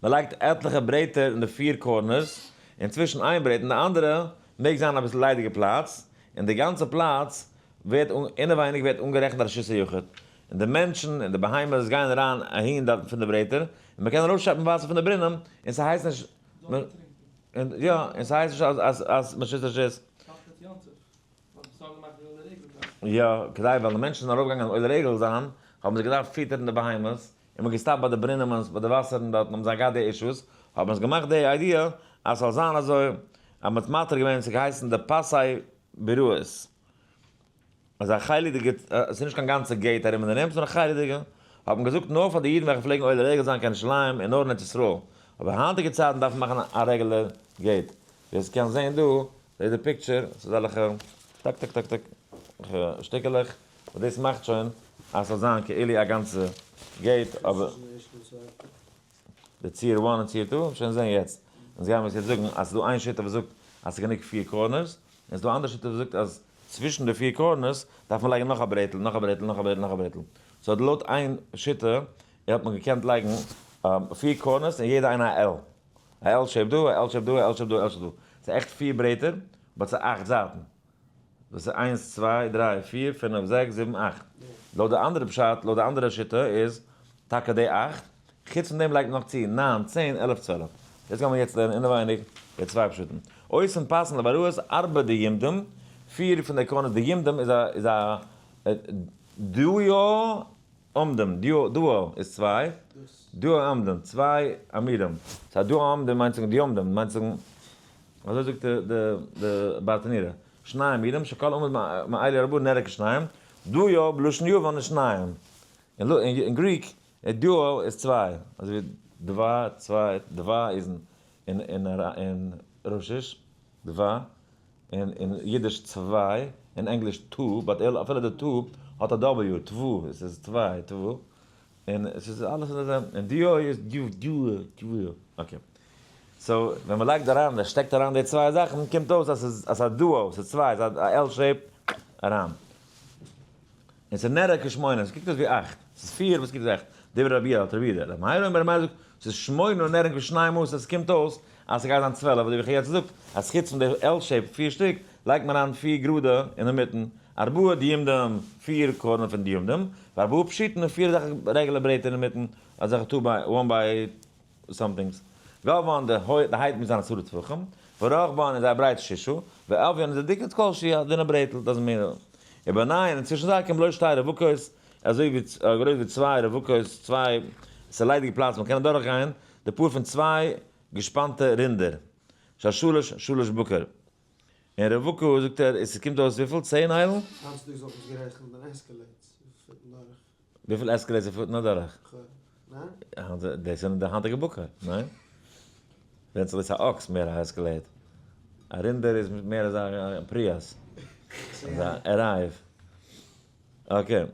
Speaker 1: מען לייגט עטליכע ברעטער אין די פיר corners, און צווישן איין ברעט און די אנדערע מעג זיין אביסל ליידיגע פלאץ, און די גאנצע פלאץ ווערט אינעווייניג ווערט אנגערעכנט א רשות היחיד, און די מענטשן און די בהמות גייען אריין אהין דארטן פון די ברעטער, און מען קען ארויסשעפן וואסער פון די ברונעם, און ס'הייסט נישט, יא, און ס'הייסט נישט אז אז מרשות לרשות. יא, כדי ווייל די מענטשן זענען ארויפגעגאנגען עולה רגל זיין, האבן זיי געדארפט פיטערן די בהמות, און מ'האט געסטאפט ביי די ברונעמענס, ביי די וואסערן דארטן האבן זיי געהאט די אישוס, האט מען עס געמאכט די idea אז ס'זאל זיין אזוי, אז מ'האט מתיר געווען, ס'האט געהייסן די פסי ביראות, אזא חלק'דיגע, ס'איז נישט קיין גאנצע gate ארום און ארום, ס'איז נאר א חלק'דיגע, האט מען געזאגט נאר פאר די אידן וועלכע פלעגן עולה רגל זיין קיין ירושלים און נאר אין ארץ ישראל, אבער היינטיגע צייטן דארף מען מאכן א regular gate, ווער ס'קען זען דא, זעט די picture, ס'איז אזעלכע טאק טאק טאק טאק שטיקעלעך, וואס דאס מאכט שוין אז ס'זאל זיין כאילו א גאנצע gate, אבער די ציור one און ציור two, שוין זען יעצט, אונז גיימיר עס יעצט זאגן אז ס'איז דא איין שיטה וואס זאגט אז ס'איז גענוג פיר corners, און ס'איז דא א אנדערע שיטה וואס זאגט אז צווישן די פיר corners דארף מען לייגן נאך א ברעטל, נאך א ברעטל, נאך א ברעטל, נאך א ברעטל. So לויט איין שיטה האט מען געקענט לייגן פיר corners און יעדע איינע א L. א L shape דא, א L shape דא, א L shape דא, א L shape דא. ס'איז עכט פיר ברעטער, but ס'איז אכט זייטן. דאס איז איינס, צוויי, דריי, פיר, פינף, זעקס, זיבן, אכט. לויט די אנדערע פשט, לויט די אנדערע שיטה איז טאקע די אכט, חוץ פון דעם לייגט מען נאך צו ניין, 10, 11, 12. דאס גיימיר יעצט לערנען אינעווייניג די צוויי פשטים. עושין פסין לבירות ארבע דיומדים, פיר פון די corners, דיומדים איז א דיו עומדים, דיו, דו איז צוויי, דיו עומדים, צוויי עמודים. So דיו עומדים מיינט זאגן דיומדים, מיינט זאגן, אזוי זאגט די ברטנורא, שני עמודים, שכל עמוד מאלו ארבעה נראה כשניים, דיו בלשון יוון איז שניים. אין Greek, דיו איז צוויי, אזוי ווי דווא, צוויי, דווא איז אין רוסיש, דווא, אין אידיש צוויי, אין ענגליש two, but אפילו די two האט א W, טוו, עס איז צוויי, טוו, און עס איז אלעס אין די זעלבע, און דיו איז דיו, דיו, דיו, okay. So ווען מען לייגט אריין, מען שטעקט אריין די צוויי זאכן, קומט אויס אז ס'איז א דואו, ס'איז צוויי, ס'איז א L shape אריין. און ס'איז נראה כשמונה, ס'קוקט אויס ווי אכט, ס'איז פיר וואס קוקט אויס אכט, דברי רבי יהודה, רבי יהודה, רבי מאיר אומר, רבי מאיר זאגט, ס'איז שמונה נראה כשנים עשר, ס'קומט אויס אז ס'גייט זיין 12, אזוי ווי איך האב יעצט געזאגט, אז חוץ פון די L shape פיר שטיק, לייגט מען אריין פיר גראדע אינמיטן, ארבעה דיומדים, פיר corner פון דיומדים, וארבעה פשוטין און פיר אזעלכע regular ברעטער אינמיטן, אזעלכע two by, one by somethings. גבהן, די height מיט זיינע 10 טפחים, ורחבן איז זייער ברייט שישה, ועביין איז די דיקע כל שהוא, א דינע ברעטל, דאס איז מער. וביניהן, און צווישן זיי קומט בלויז שתי רבקות, אזוי ווי גרויס ווי צוויי רבקות, צוויי, ס'איז ליידיגע פלאץ, מ'קען אדורך גיין, די פאר פון צוויי געשפאנטע רינדער, שלש שלש בקר. און רבקה זאגט ער, עס קומט אויס וויפיל? 10 איילן?
Speaker 3: היינט צוטאגס וואלט מען עס גערעכנט אין Escalades, וויפיל פוטן דורך.
Speaker 1: וויפיל Escalades פוטן אדורך?
Speaker 3: ניין?
Speaker 1: דאס זענען די היינטיגע בקר, ניין? ווען ס'איז א אקס מער א Escalade. א רינדער איז מער אזא Prius. אזא Arrive. Okay.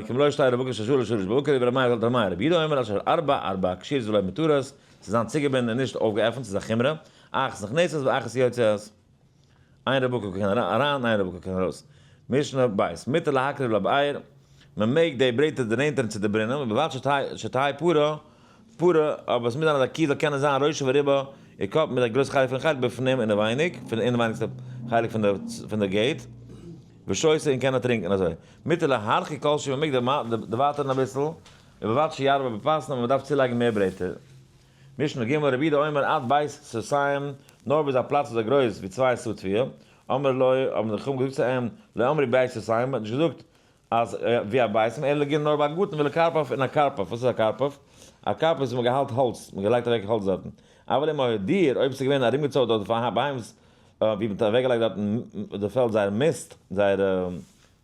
Speaker 1: כמלוא שתי רבקה שלש שלש בקר, איבער א מייל האלט א מייל. רבי יהודה אומר אשר ארבע ארבע כשירות ולא מותרות, ס'איז זיין צוגעבינדן און נישט אויפגעעפנט, ס'איז א חומרא. אחת נכנסת ואחת יוצאת. איין רבקה קען אריין, איין רבקה קען ארויס. משנה בית, מותר להקריב לבאר, מען מעג די ברעטער דערנענטערן צו די ברונעם, ובלבד שתהא פורה, פורה, אבער עס מוז זיין אז א קי זאל קענען זיין ראשה ורובה, איר קאפ מיט א גרויס חלק פון חלק בפנים אינעווייניג, פון די אינעווייניגסטע חלק פון די gate, ושותה און קענען טרינקען אזוי. מותר להרחיק כל שהוא, מען מעג דערווייטערן אביסל, ובלבד שירבה בפסין, אבער מען דארף צולייגן מער ברעטער. משנה ג' רבי יהודה אומר עד בית סאתים, נאר ביז א פלאץ אזוי גרויס ווי צוויי סאה תבואה, אמרו לו, האבן די חכמים געזאגט צו אים, לא אמרו בית סאתים, מען האט נישט געזאגט אז ווי א בית, אלא לגינה נאר ביי א גארטן ולקרפף און א קרפף, וואס איז א קרפף? א קרפף איז ווי מען געהאלט האלץ, מען געלייגט אוועק האלץ דארטן, אבל אם היה דיר, אויב עס איז געווען ארומגעצוימט דארט פאר בהמות, ווי מען האט אוועקגעלייגט דארטן די פעלד זייער מיסט, זייער,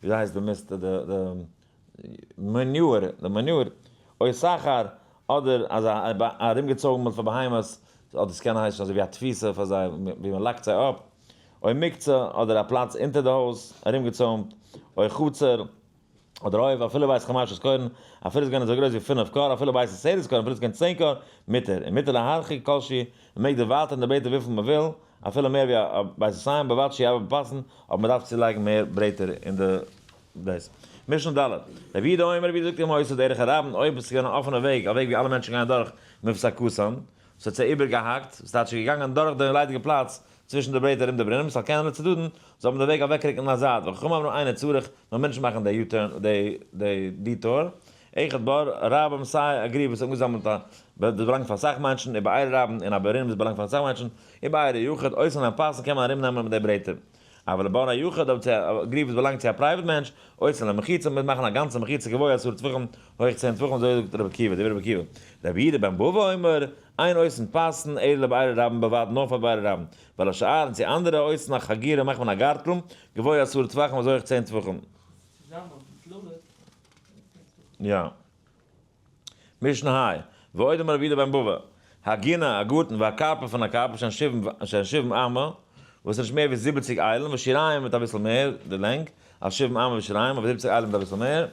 Speaker 1: ווי הייסט די מיסט, די manure, די manure, או סכר, אדער אז ארומגעצויגן מיט פאר בהמות, אדער עס קען הייסן אזוי ווי א תפיסה פאר זיי, ווי מען לאקט זיי אפ, או מוקצה, אדער א פלאץ אונטער די הויז, ארומגעצוימט, או חצר. אדער אויב אפילו בית חמשת קורין, אפילו איז געווען אזוי גרויס ווי פינף כור, אפילו בית עשרת כורין, אפילו איז געווען 10 כור, מותר. און מותר להרחיק כל שהוא, מען מעג דערווייטערן די ברעטער וויפיל מען וויל, אפילו מער ווי א בית סאתים, בלבד שיעבור בפסין, אבער מען דארף צולייגן מער ברעטער אין די דאס. משנה ד', רבי יהודה אומר, רבי יהודה זאגט אם היתה דרך הרבים, אויב עס איז געווען א אפענע וועג, א וועג ווי אלע מענטשן גייען דורך, מפסקתן, ס'האט זיי איבערגעהאקט, ס'טייטש איז געגאנגען דורך די ליידיגע פלאץ צווישן די ברעטער ארום די ברונעם, ס'זאל קענען לצדדין, זאל מען די וועג אוועקרוקן אין א זייט, וחכמים אמרו אינו צריך, נאר מענטשן מאכן די U-turn, די detour, אחד בור רבים סיי א גריב וואס האט אנגעזאמלט א, דאס באלאנגט פאר אסאך מענטשן, ובאר רבים און א ברונעם וואס באלאנגט פאר אסאך מענטשן, ובאר יחיד, עושין להן פסין קען מען ארומנעמען מיט די ברעטער. אבל בור היחיד, אויב צו א גריב וואס באלאנגט צו א private מענטש, עושין להן מחיצה, מ'מוז מאכן א גאנצע מחיצה גבוה עשרה טפחים, הויך 10 טפחים, אזוי זאגט רבי עקיבא, דברי רבי עקיבא. רבי יהודה בן בבא אומר, אין עושין פסין, אלא לבאר רבים בלבד, נאר פאר באר רבים. ולשאר, און צו אנדערע עושין א חגורה מאכט מען א גארטל, גבוה עשרה טפחים, אזוי הויך 10 טפחים.
Speaker 4: צוזאמען מיט לולב.
Speaker 1: יא. משנה היי. ועוד אמר רבי יהודה בן בבא, הגינה, א גארטן, והקרפף פון א קרפף, שהן שבעים אמה, וואס איז נישט מער ווי 70 איילן, ושיריים מיט אביסל מער, די לענג, אז שבעים אמה ושיריים, אבער 70 איילן מיט אביסל מער,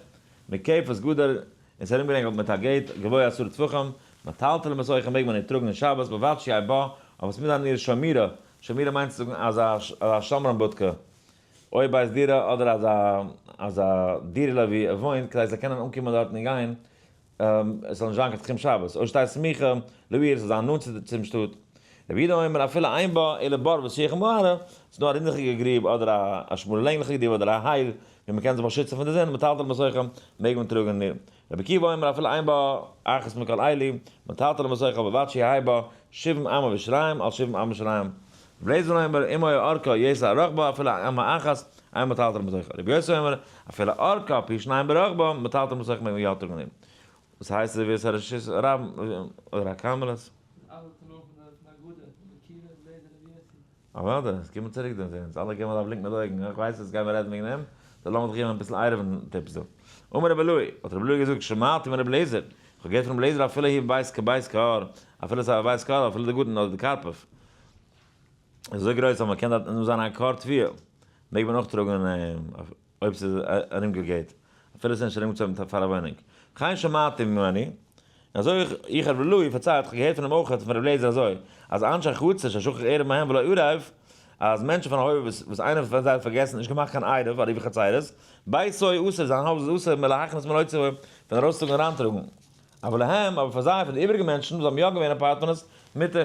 Speaker 1: מקפת גדר, און ס'איז ארומגערינגלט מיט א gate, גבוה עשרה טפחים, מטלטלין בתוכה מעג מען ניט טראגן אין שבת, בלבד שיהא בה, אבער עס מוז זיין איר שמירה, שמירה מיינט צו זאגן אזא שומרים בודקע, אויב בית דירה אדער אזא דירה'לע ווי ער וואוינט, כדי זיי קענען אנקומען דארטן און גיין, עס זאל נישט זיין קיין תחום שבת, או שתהא סמוכה לעיר, עס זאל זיין נאנט צום שטאט. רבי יהודה אומר אפילו אין בה אלא בור ושיח ומערה, עס איז נאר א רינדעכיגע גריב אדער א שמאלע לענגליכע גריב אדער א הייל ווי מען קען זיך באשיצן פון די זון, מטלטלין בתוכה, מעג מען טראגן אין איר. רבי עקיבא אומר אפילו אין בה אחת מכל אלו, מטלטלין בתוכה ובלבד שיהא בה שבעים אמה ושיריים על שבעים אמה ושיריים. רבי אליעזר אומר אם היה ארכה יתר על רחבה אפילו אמה אחת, אין מטלטלין בתוכה. רבי יוסי אומר אפילו ארכה פי שניים ברחבה, מטלטלין בתוכה מעג מען יא טראגן אין איר. וואס הייסט עס ווי עס איז א רשות הרבים אדער א כרמלית?
Speaker 4: אלע תנאים פון די אגודה, רבי עקיבא, רבי אליעזר, רבי יוסי.
Speaker 1: אוודאי, עס קומט צוריק דעם זעהן, אלע געבן אזא בלינק מיט די אויגן, איך ווייס יעצט גייען מיר רעדן וועגן דעם, דא לאמיר זיך געבן אביסל עירובין tips דא. אמר רבי אלעאי, האט רבי אלעאי געזאגט, שמעתי מרבי אליעזר, איך האב געהערט פון רבי אליעזר אפילו היא בית כבית כור, אפילו עס איז א בית כור, אפילו די גארטן אדער די קרפף, איז אזוי גרויס אז מען קען דארט נאר זיין א כור תבואה, מעג מען אויך טראגן אויב ס'איז ארומגעגעט, אפילו ס'איז נישט ארומגעצוימט פאר א וואוינונג. כן שמעתי ממני, אזוי איך רבי אלעאי פארציילט, איך האב געהערט פון אים אויך, פון רבי אליעזר אזוי, אז אנשי חצר ששכח עירוב מהם ולא עירב, אז מענטשן פון א הויף וואס איינער פון זיי האט פארגעסן נישט געמאכט קיין עירוב, עירובי חצירות, ביתו אסור, זיין הויז איז אסור מלהכניס מלהוציא, פון ארויסטראגן און אריינטראגן. אבל להם, אבער פאר זיי, פאר די איבעריגע מענטשן וואס האבן יא געווען אפארטמענטס, מותר.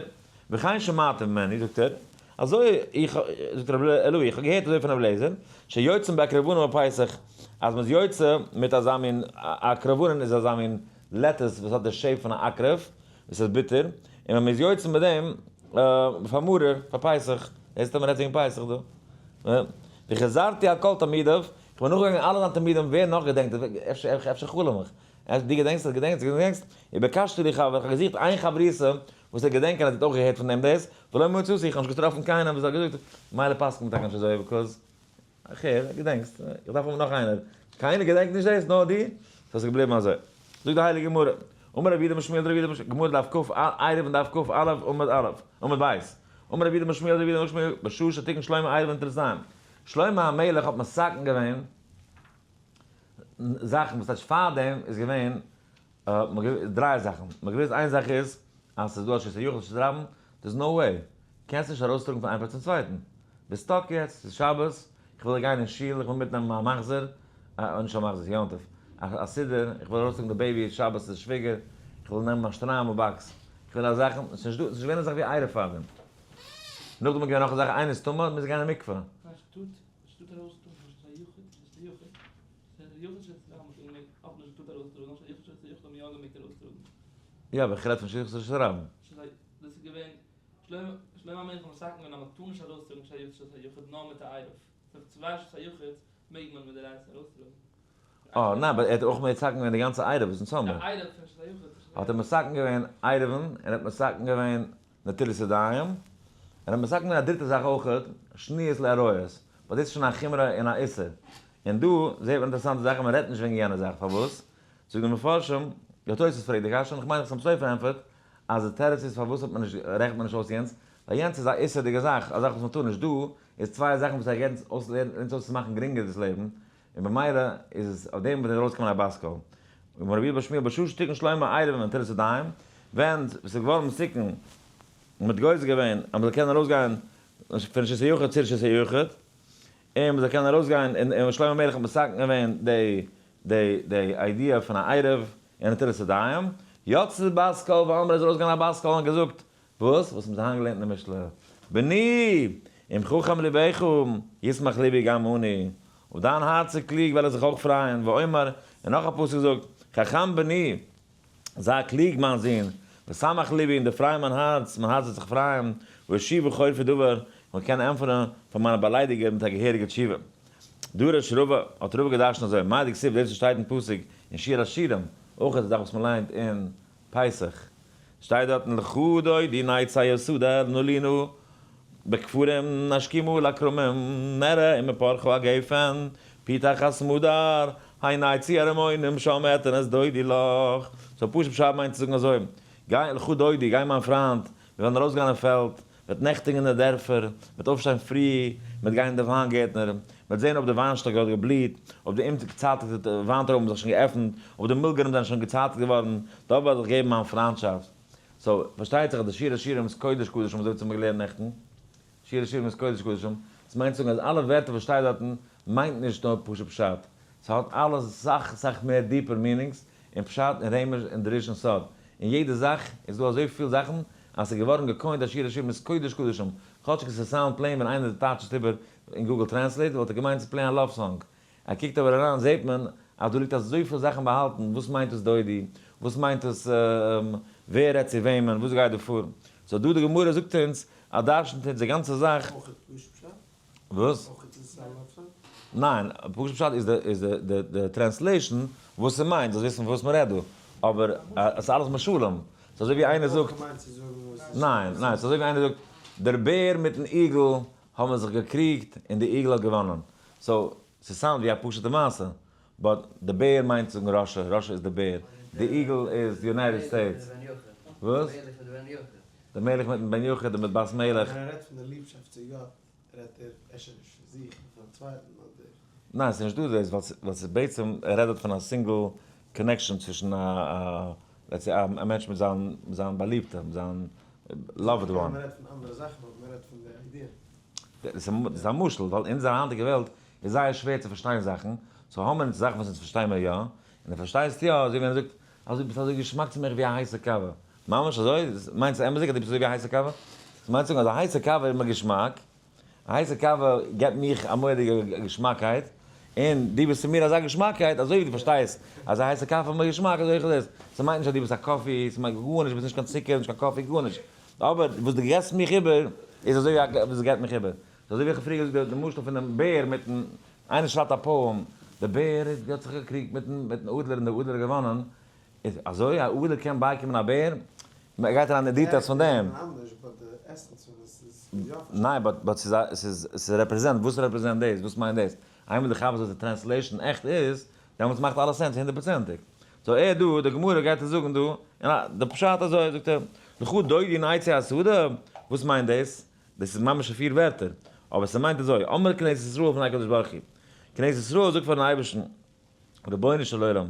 Speaker 1: וכן שמעתי ממני, זאגט ער, אזוי איך, זאגט רבי אלעאי, איך האב געהערט אזוי פון רבי אליעזר, שיוצאים בעקרבנים בפסח, אז מ'איז יוצא מיט אזא מין, עקרבנין איז אזא מין lettuce וואס האט די shape פון א עקרב, וואס איז ביטער, און ווען מ'איז יוצא מיט דעם, פאר מרור, פאר פסח, דאס איז מ'רעדט וועגן פסח דא. וחזרתי על כל תלמידיו, איך בין נאכגעגאנגען אלע זיינע תלמידים, ווער נאך געדענקט, אפשר חלום איך, דו געדענקסט, דו געדענקסט, דו געדענקסט, וביקשתי לי חבר, איך האב געזוכט איין חברותא וואס ער געדענקען אז ער האט אויך געהערט פון דעם דאס, ולא מצאתי, איך האב נישט געטראפן קיינעם וואס האט געזאגט, מילא פסק'נט מען טאקע נישט אזוי, because, איך הער, געדענקסט, איך דארף האבן נאך איינער, קיינער געדענקט נישט דאס, נאר דו, סאו ס'איז געבליבן אזוי. זאגט די הייליגע גמרא, אמר רב יהודה אמר שמואל רב יהודה אמר גמרא דף כ א, עירובין דף כ א עמוד א', עמוד ב', אמר רב יהודה אמר שמואל רב יהודה אמר שמואל, בשעה שתיקן שלמה עירובין תלתיים, שלמה המלך האט מתקן געווען זאכן וואס טייטש פארדעם איז געווען דריי זאכן, מ'האט געוואוסט איין זאך איז אז ס'איז דא א רשות היחיד רשות הרבים, there's no way, קענסט נישט ארויסטראגן פון איין פלאץ צום צווייטן, ביסט stuck יעצט, ס'איז שבת, איך וויל גיין אין שול, איך וויל מיטנעמען מיין מחזור, נישט א מחזור, ס'איז יום טוב, א סידור, איך וויל ארויסטראגן די baby שבת צו די שוויגער, איך וויל נעמען מיין שטריימל box, איך וויל א זאכן, ס'איז נישט דא, ס'איז נישט געווען א זאך ווי עירוב פארדעם. נאכדעם איז געווען נאך א זאך, איינער איז טמא, מוז גיין אין מקווה. יא, אבער איך רעד פון שליחות רשות הרבים. אה, ניין, אבער ער האט אויך מתקן געווען די גאנצע עירוב וואס אונז האמיר. האט ער מתקן געווען עירובין, ער האט מתקן געווען נטילת ידיים, און ער האט מתקן געווען א דריטע זאך אויך, שניות לעריות. ווייל דאס איז שוין א חומרא און א איסור. און דא זעט מען אינטערעסאנטע זאך אז מען רעדט נישט וועגן יענע זאך, פארוואס? זאגט די מפרשים, די תוספות פרעגט די קשיא, און איך מיין אז חתם סופר ענטפערט, אז די תירוץ איז פארוואס האט מען נישט, רעכנט מען נישט אויס יענץ, ווייל יענץ איז א איסור'דיגע זאך, א זאך וואס מען טאר נישט, דא איז צוויי זאכן וואס ער געבט אונז אויס, לערנט אונז אויס צו מאכן גרינגער דאס לעבן, און במילא איז עס אויף דעם וועט ארויסקומען א בת קול. אמר רבי יהודה בר שמואל בשעה שתיקן שלמה עירוב ונטילת ידיים, ווען ס'איז געווארן מתוקן און מ'האט גוזר געווען אז מ'זאל קענען ארויסגיין פון רשות היחיד צו רשות היחיד, און מ'זאל קענען ארויסגיין, און שלמה המלך האט מתקן געווען די די די idea פון א עירוב און נטילת ידיים, יצתה בת קול ואמרה איז ארויסגעגאנגען א בת קול און געזאגט, וואס? וואס האבן זיי היינט געלערנט אין די משלי? בני! אם חכם לבך, ישמח לבי גם אני. אויב דיין הארץ איז קלוג וועל איך זיך אויך פרייען, ואומר, און נאך א פסוק זאגט, חכם בני, זיי קלוג מיין זון, ושמח לבי, און דערפריי מיין הארץ, מיין הארץ וועט זיך פרייען, ואשיבה חורפי דבר, און קען ענטפערן פאר מיינע באליידיגער מיט א געהעריגע תשובה. דרש רבא, האט רבא געדרשנט אזוי, מאי דכתיב דאס וואס שטייט אין פסוק אין שיר השירים, אויך איז א זאך וואס מען ליינט אין פסח, שטייט דארטן לכה דודי נצא השדה נלינה בכפרים נשכימה לכרמים נראה אם פרחה הגפן פתח הסמדר הנה עצי הרימונים שם אתן את דודי לך. so פשוט פשט מיינט צו זאגן אזוי, גיי לכה דודי, גיי מיין פריינט, מיר וועלן ארויסגיין אין פעלד, מ'וועט נעכטיגן אין די דערפער, מ'וועט אויפשטיין פרי, מ'וועט גיין אין די וויינגערטנער, מ'וועט זען אויב די וויינשטאק האט געבליט, אויב די אומגעצייטיגטע וויינטרויבן האבן זיך שוין געעפנט, אויב די מילגרוים זענען שוין געצייטיגט געווארן, דארט וועל איך געבן מיין פריינטשאפט. so, פארשטייט זיך אז די שיר השירים איז קודש קדשים אזוי ווי אונז האבן געלערנט נעכטן, שיר השירים איז קודש קדשים, עס מיינט צו זאגן אז אלע ווערטער וואס שטייט דארטן מיינט נישט נאר פשוט פשט, ס'האט אלעס סאך סאך מער deeper meanings און פשט און רמז און דרוש און סוד, אין יעדע זאך איז דא אזויפיל זאכן אז ס'איז געווארן גע coined אז שיר השירים איז קודש קדשים, כאטשיג עס איז sound plain ווען איינער טייטשט עס איבער אין Google Translate וואלט ער געמיינט ס'איז plain א love song, ער קוקט אבער אריין זעט מען אז דא ליגט אזויפיל זאכן באהאלטן, וואס מיינט דאס דודי? וואס מיינט דאס ווער רעדט צו וועמען? וואס גייט דא פאר? so דא די גמרא זאגט אונז אז דרשנ'ט אונז די גאנצע זאך.
Speaker 3: אויך פשוט פשט?
Speaker 1: וואס?
Speaker 3: אויך איז עס א love song?
Speaker 1: ניין, פשוט פשט איז די איז די די translation וואס ס'מיינט, זאלסט וויסן וואס מ'רעדט דא, אבער עס איז אלעס משלים, ס'איז אזוי ווי איינער זאגט, ניין ניין, ס'איז אזוי ווי איינער זאגט, דער בער מיטן איגל האבן זיך געקריגט און די איגל האט געוואנען, so ס' sound ווי א פשוטע מעשה, but די בער מיינט צו זאגן Russia, Russia איז די בער, די איגל איז די United States. וואס? די מלך מיטן בן יחיד און מיט בת מלך.
Speaker 3: ווען ער רעדט פון די ליבשאפט צו גאט רעדט ער אפשר נישט פון זיך נאר פון א צווייטן אדער.
Speaker 1: ניין ס'איז נישט דא דאס ווייל ס'איז בעצם ער רעדט דארט פון א single connection צווישן א let's say א מענטש מיט זיין מיט זיין באליבטע מיט זיין loved one.
Speaker 3: מען רעדט פון אנדערע זאכן אבער מען רעדט פון די idea.
Speaker 1: דאס איז א משל ווייל אין אונזער היינטיגע וועלט איז זייער שווער צו פארשטיין זאכן, so האבן אונז זאכן וואס אונז פארשטיי מיר יא, און דו פארשטייסט יא אזוי ווי איינער זאגט אזוי ביסט אזוי געשמאק צו מיך ווי א הייסע קאווע, ממש אזוי? מיינסט אמת'דיג אז דו ביסט אזוי ווי א הייסע קאווע? ס'מיינט צו זאגן אז א הייסע קאווע איז מיר געשמאק, א הייסע קאווע געבט מיך א מורא'דיגע געשמאקייט, און דו ביסט צו מיר אזא געשמאקייט, אזוי ווי דו פארשטייסט אז א הייסע קאווע איז מיר געשמאק, אזוי אויך איז דאס. ס'מיינט נישט אז דו ביסט א coffee, ס'מיינט גארנישט, ביסט נישט קיין צוקער, נישט קיין coffee, גארנישט. אבער וואס דו געבסט מיך איבער, איז אזוי ווי וואס געבט מיך איבער. ס'איז אזוי ווי איך האב פריער געזאגט די משל פונעם בער מיטן, איינער שרייבט א poem, דער בער האט זיך געקריגט מיטן אדלער און דער אדלער האט געוואנען, איז אזוי א אדלער קען בייקומען א בער? מען גייט אריין אין details פון דעם. ניין but but ס'איז א ס'איז ס'איז represent, וואס represent דאס? וואס מיינט דאס? איינמאל די כאפסט וואס די translation עכט איז, דעמאלטס מאכט אלעס sense הונדערט פראצענטיג. so ער דא, די גמרא גייט עס זאגן דא, און די פשט אזוי זאגט ער, לכה דודי נצא השדה, וואס מיינט דאס? דאס איז ממש פיר ווערטער, אבער ס'מיינט אזוי, אמרה כנסת ישראל לפני הקדוש ברוך הוא, כנסת ישראל זאגט פארן אייבערשטן, רבונו של עולם,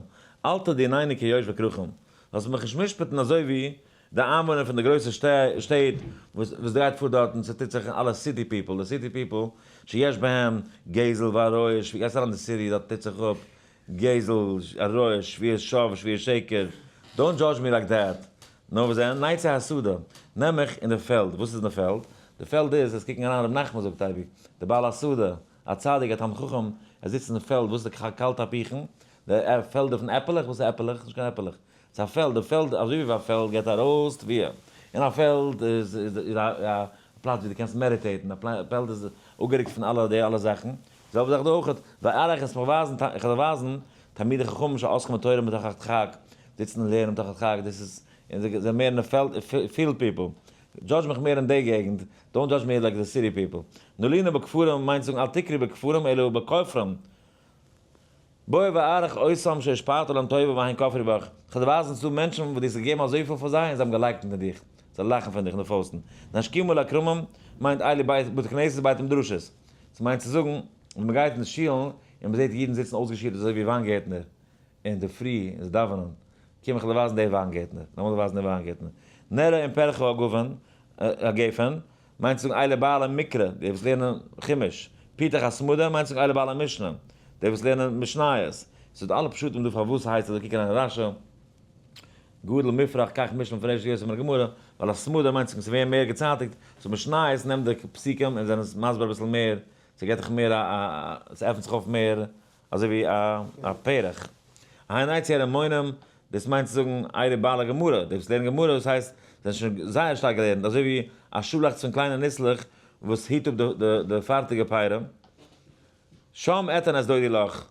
Speaker 1: אל תדינני כיושבי כרכים, זאלסט מיך נישט משפט'ן אזוי ווי די איינוואוינער פון די גרויסע שטעט, וואס גייט פאר דארטן, ס'טוט זיך אלע city people, די city people, שיש בהם גזל ועריות, גייסט אריין אין די city, דארט טוט זיך אפ גזל, עריות, שבועת שווא, שבועת שקר, don't judge me like that, נאר וואס דען, נצא השדה, נעם מיך אין די פעלד, וואס איז אין די פעלד? די פעלד איז, עס קוקן אריין ר' נחמן זאגט אייביג, די בעל השדה, א צדיק, א תלמיד חכם, ער זיצט אין די פעלד, וואס איז די קאלטע אפיכן? די פעלדער פון עפעלעך? וואס איז עפעלעך? נישט קיין עפעלעך. ס'איז א פעלד, די פעלד, אזוי ווי א פעלד געבט ארויס תבואה. און א פעלד איז איז א פלאץ ווי דו קענסט meditate ן, א פעלד איז אפגערוקט פון אלע די אלע זאכן. די זעלבע זאך דא אויך, ואראך עס מיך ווייזן, איך וועל דיר ווייזן, תלמידי חכמים שעוסקים בתורה מתוך הדחק, זיצן און לערנען מתוך הדחק, דאס איז, און זיי זענען מער אין די פעלד, field people. judge מיך מער אין די געגנט, don't judge me like the city people. נלינה בכפרים מיינט זאגן אל תקרי בכפרים אלא בכופרים. בוא ואראך אותם שהשפעת להם טובה והן כפרו בך, כ'וועל דיר ווייזן ס'דא מענטשן וואס דו האסט געגעבן אזויפיל פאר זיי און זיי האבן געלייקנט אין דיך, זיי לאכן פון דיך אין די פויסטן. נשכימה לכרמים מיינט אלו בתי כנסת בתי מדרשות. ס'מיינט צו זאגן ווען מ'גייט אין די שולן און מ'זעט אידן זיצן אויסגעשירט אזוי ווי וויינגערטנער אין די פרי און זיי דאווענען, קום איך דיר ווייזן די וויינגערטנער, לאמיר דיר ווייזן די וויינגערטנער. נראה עם פרחו הגוון, הגפן, מיינט צו זאגן אלה בעלי מקרא, די וואס לערנען חומש. פיתח הסמדר מיינט צו זאגן אלה בעלי משנה, די וואס לערנען משניות. ס'איז דא אלע פשטים דא פארוואס ס'הייסט אזוי, קוק אריין אין רשי. גדול מופרך כך משנה מפורשת יותר מן הגמרא, ווייל הסמדר מיינט צו זאגן ס'ווערן מער געצייטיגט, so משניות נעמט די פסוקים און זענען עס מסביר אביסל מער, ס'געט דיך מער א א ס'עפנט זיך אויף מער אזוי ווי א פרח. הן עצי הרימונים, דאס מיינט צו זאגן אלה בעלי גמרא, די וואס לערנען גמרא, דאס הייסט זיי זענען שוין זייער שטארק געלערנט, אזוי ווי א שאלאכץ פון קליינע ניסלעך וואס היט אפ די פארטיגע פירות. שם אתן את דודי לך,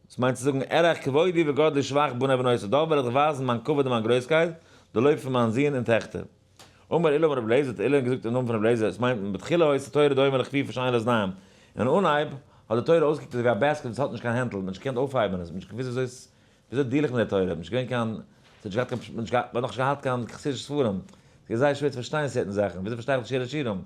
Speaker 1: דאס מיינט צו זאגן אראך כבודי וגדלי שבח בני ובנותי, דארט וועל איך דיך ווייזן מיין כבוד און מיין גרויסקייט, די לויב פון מיין זין און טעכטער. אמר עולא אמר רבי אליעזר, האט עולא געזאגט אין נאמען פון רבי אליעזר, עס מיינט מתחילה היתה תורה דומה לכפיפה שאין לה אזניים, אין אנהייב האט די תורה אויסגעקוקט אזוי ווי א basket וואס האט נישט קיין הענטל, מען האט נישט געקענט אויפהייבן עס, מען האט נישט געוואוסט וויאזוי עס, וויאזוי deal איך מיט די תורה, מען האט נישט געווען קיין, עס האט נישט געהאט קיין, מען האט נאכנישט געהאט קיין חסידישע ספרים, עס איז זייער שווער צו פארשטיין certain זאכן, וויאזוי פארשטיי איך די שיר השירים?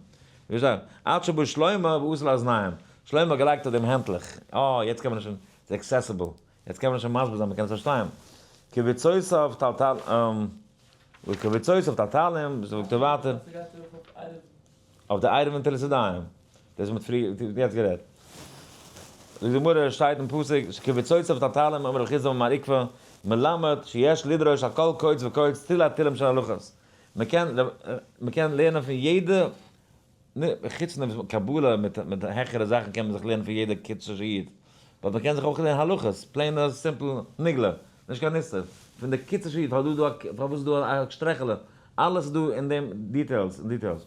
Speaker 1: ווי אזוי? עד שבא שלמה ועשה לה אזניים, שלמה האט געלייגט אויף דעם הענטלעך, אה יעצט קען מען עס שוין, עס איז accessible, יעצט קען מען עס שוין מסביר זיין, מען קען עס פארשטיין. כביצותיו תלתלים, וכביצותיו תלתלים, זאגט ער ווייטער. אויף די עירובין נטילת ידיים, דאס האט מען פריער יעצט גערעדט. זאגט די גמרא, שטייט אין פסוק, כביצותיו תלתלים אמר רב חסדא אמר מר עוקבא, מלמד שיש לדרוש על כל קוץ וקוץ תילי תילים של הלכות. מען קען מען קען לערנען פון יעדע, חוץ פון דעם קבלה מיט מיט העכערע זאכן קען מען זיך לערנען פון יעדע קיצור שיעור, but מען קען זיך אויך לערנען הלכות, plain א simple נגלה, נישט קיין נסתר, פון די קיצור שיעור, פארוואס דא א פארוואס איז דא א שטרעכעלע, אלעס איז דא אין דעם details און details.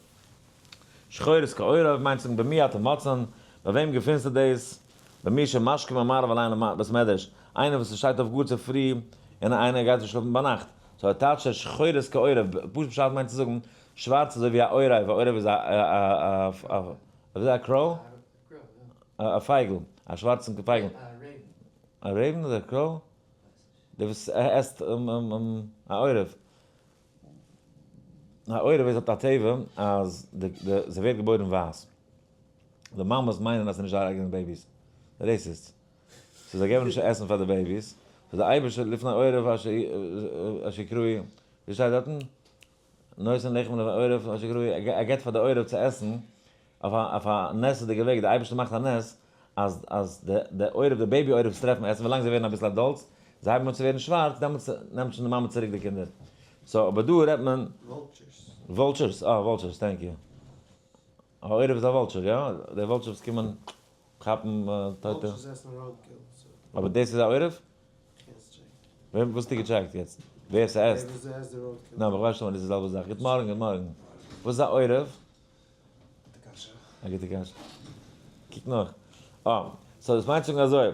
Speaker 1: שחורות כעורב מיינט צו זאגן במי אתה מוצאן, ביי וועם געפינסטו דאס? במי שמשכים המערב אליין לבית מדרש, איינער וואס שטייט אויף גאר צופרי און איינער גייט זיך שלאפן ביינאכט, so ער טייטשט עס שחורות כעורב, פשוט פשט מיינט צו זאגן שווארץ אזוי ווי א עורב, א עורב איז א א א ווי אזוי א crow? א פייגל, א שווארצן פייגל. א raven אדער א crow? דער וואס עסט א עורב. א עורב איז האט א טבע אז די די זי ווערט געבוירן ווייס. די מאמעס מיינען אז ס'איז נישט זייער אייגענע babies. Racist. So זיי געבן נישט עסן פאר די babies. So די אייבערשטער לפני עורב אשר יקראו, ווי שטייט דארטן? נותן לחם לעורב אשר יקראו, ער געבט פאר די עורב צו עסן, אויף א נס'דיגע וועג, די אייבערשטער מאכט א נס אז אז די די עורב די baby עורב'ס טרעפן עסן ווילאנג זיי ווערן אביסל adults, זיי הייבן אן צו ווערן שווארץ, דעמאלטס נעמט שוין די מאמע צוריק די קינדער. So אבער דא רעדט מען.
Speaker 3: Vultures.
Speaker 1: Vultures, אה vultures, thank you. א עורב איז א vulture, יא? די vultures קומען כאפן טויטע.
Speaker 3: Vultures עסן roadkill, so.
Speaker 1: אבער דאס איז א עורב?
Speaker 3: קענסט טשעקן.
Speaker 1: וועם וואס האסטו געטשעקט יעצט? ווער ס'עסט?
Speaker 3: ווער וואס עסט די roadkill.
Speaker 1: ניין אבער כ'ווייס שוין אז דאס איז די זעלבע זאך. גוט מארגן גוט מארגן. וואס איז א עורב?
Speaker 3: גוטע קשיא.
Speaker 1: א גוטע קשיא. קוק נאך. אה, so דאס מיינט צו זאגן אזוי,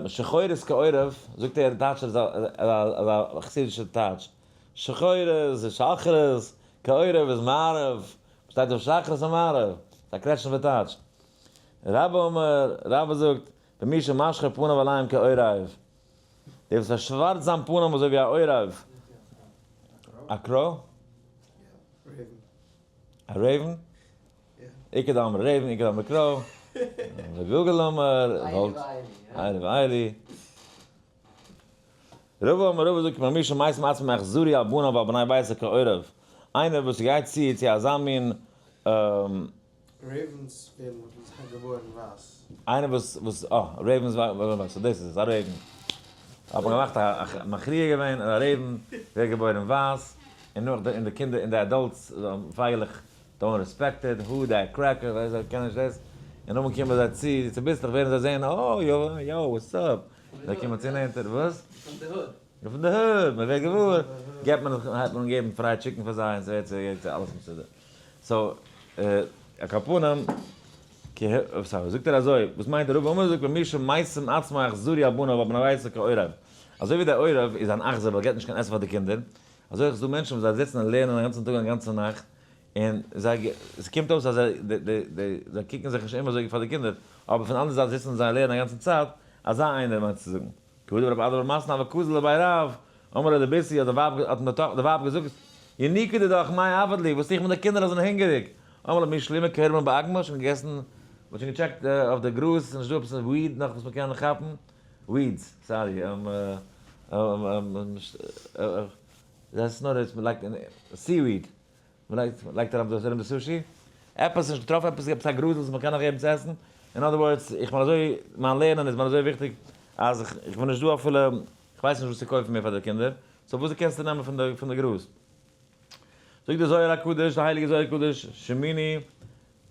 Speaker 1: שחורות כעורב, זאגט ער טייטש ער אזא חסידישע טייטש, שחורות איז שחרית, כעורב איז מערב, שטייט אויף שחרית און מערב, ס'איז א קרעטשניפער טייטש. רבה אמר, רבה זאגט, במי שמשחיר פניו עליהם כעורב, דער וואס פארשווארצט זיין פנים אזוי ווי א עורב. א crow? א raven? איכא דאמרי raven, איכא דאמרי crow, וגוגל אמר, איילי ואיילי. רבא אמר רבא זאגט במי שמשים עצמו אכזרי על בניו ועל בני ביתו כעורב, איינער וואס גייט צו צו אזא מין
Speaker 3: Ravens ווערן געבוירן ווייס.
Speaker 1: איינער וואס וואס אה ravens ווערן ווייס, so דאס איז עס, א raven. האט מען געמאכט א מכריע געווען אז א raven ווערט געבוירן ווייס, און נאך די און די קינדער און די adults פייגעלעך don't respect it, who that cracker, ווייל זיי קענען נישט דאס, און נאכדעם קומען זיי צו, צוביסלעך ווערן זיי זעהן oh yo yo what's up, זיי קומען צו נענטער, וואס?
Speaker 4: פון די hood.
Speaker 1: פון די hood, מען ווערט געוואר, געבט מען, הייבט מען אן געבן fried chicken פאר זיי און ס'ווערט ס'ווערט אלעס מסודר. So, על כל פנים, so, זאגט ער אזוי, וואס מיינט דער רבי אמר זאגט במי שמשים עצמו אכזרי על בניו ועל בני ביתו כעורב. אזוי ווי דער עורב איז אן אכזר ווייל ער געבט נישט קיין עסן פאר די קינדער, אזוי אויך איז דא מענטשן וואס זיי זיצן און לערנען א גאנצן טאג און א גאנצע נאכט, און זיי, עס קומט אויס אז זיי קוקן זיך נישט אום אזוי פאר די קינדער, אבער פון די אנדערע זייט זיצן זיי און לערנען א גאנצן צייט, אזא איינער מיינט צו זאגן. כבוד רב אדא בר מתנא הוה קאזיל לבי רב, אמר ליה לביתיה האט די ווייב האט די ווייב געזאגט, ינוקא דידך מאי עביד לי, וואס טו איך מיט די קינדער אז זיי זענען הונגעריג? אמר לה מי שלימא כורמא באגמא, שוין געגעסן מ'האט שוין געטשעקט אויף די גראז, ס'איז נישט דא עפעס weed נאך וואס מ'קען כאפן, weeds, sorry, דאס איז נאר וואס מ'לייגט אין seaweed, מ'לייגט ארויף ארום די sushi, עפעס נישט געטראפן עפעס עפעס א גראז וואס מ'קען נאך געבן צו עסן, in other words, איך בין אזוי, מיין לערנען איז מיר אזוי וויכטיג, אז איך בין נישט דא אפילו, איך ווייס נישט וואס צו קויפן מער פאר די קינדער, so וואס קענסטו נעמען פון די גראז? זאגט דער זוהר הקדוש, דער הייליגער זוהר הקדוש, שמיני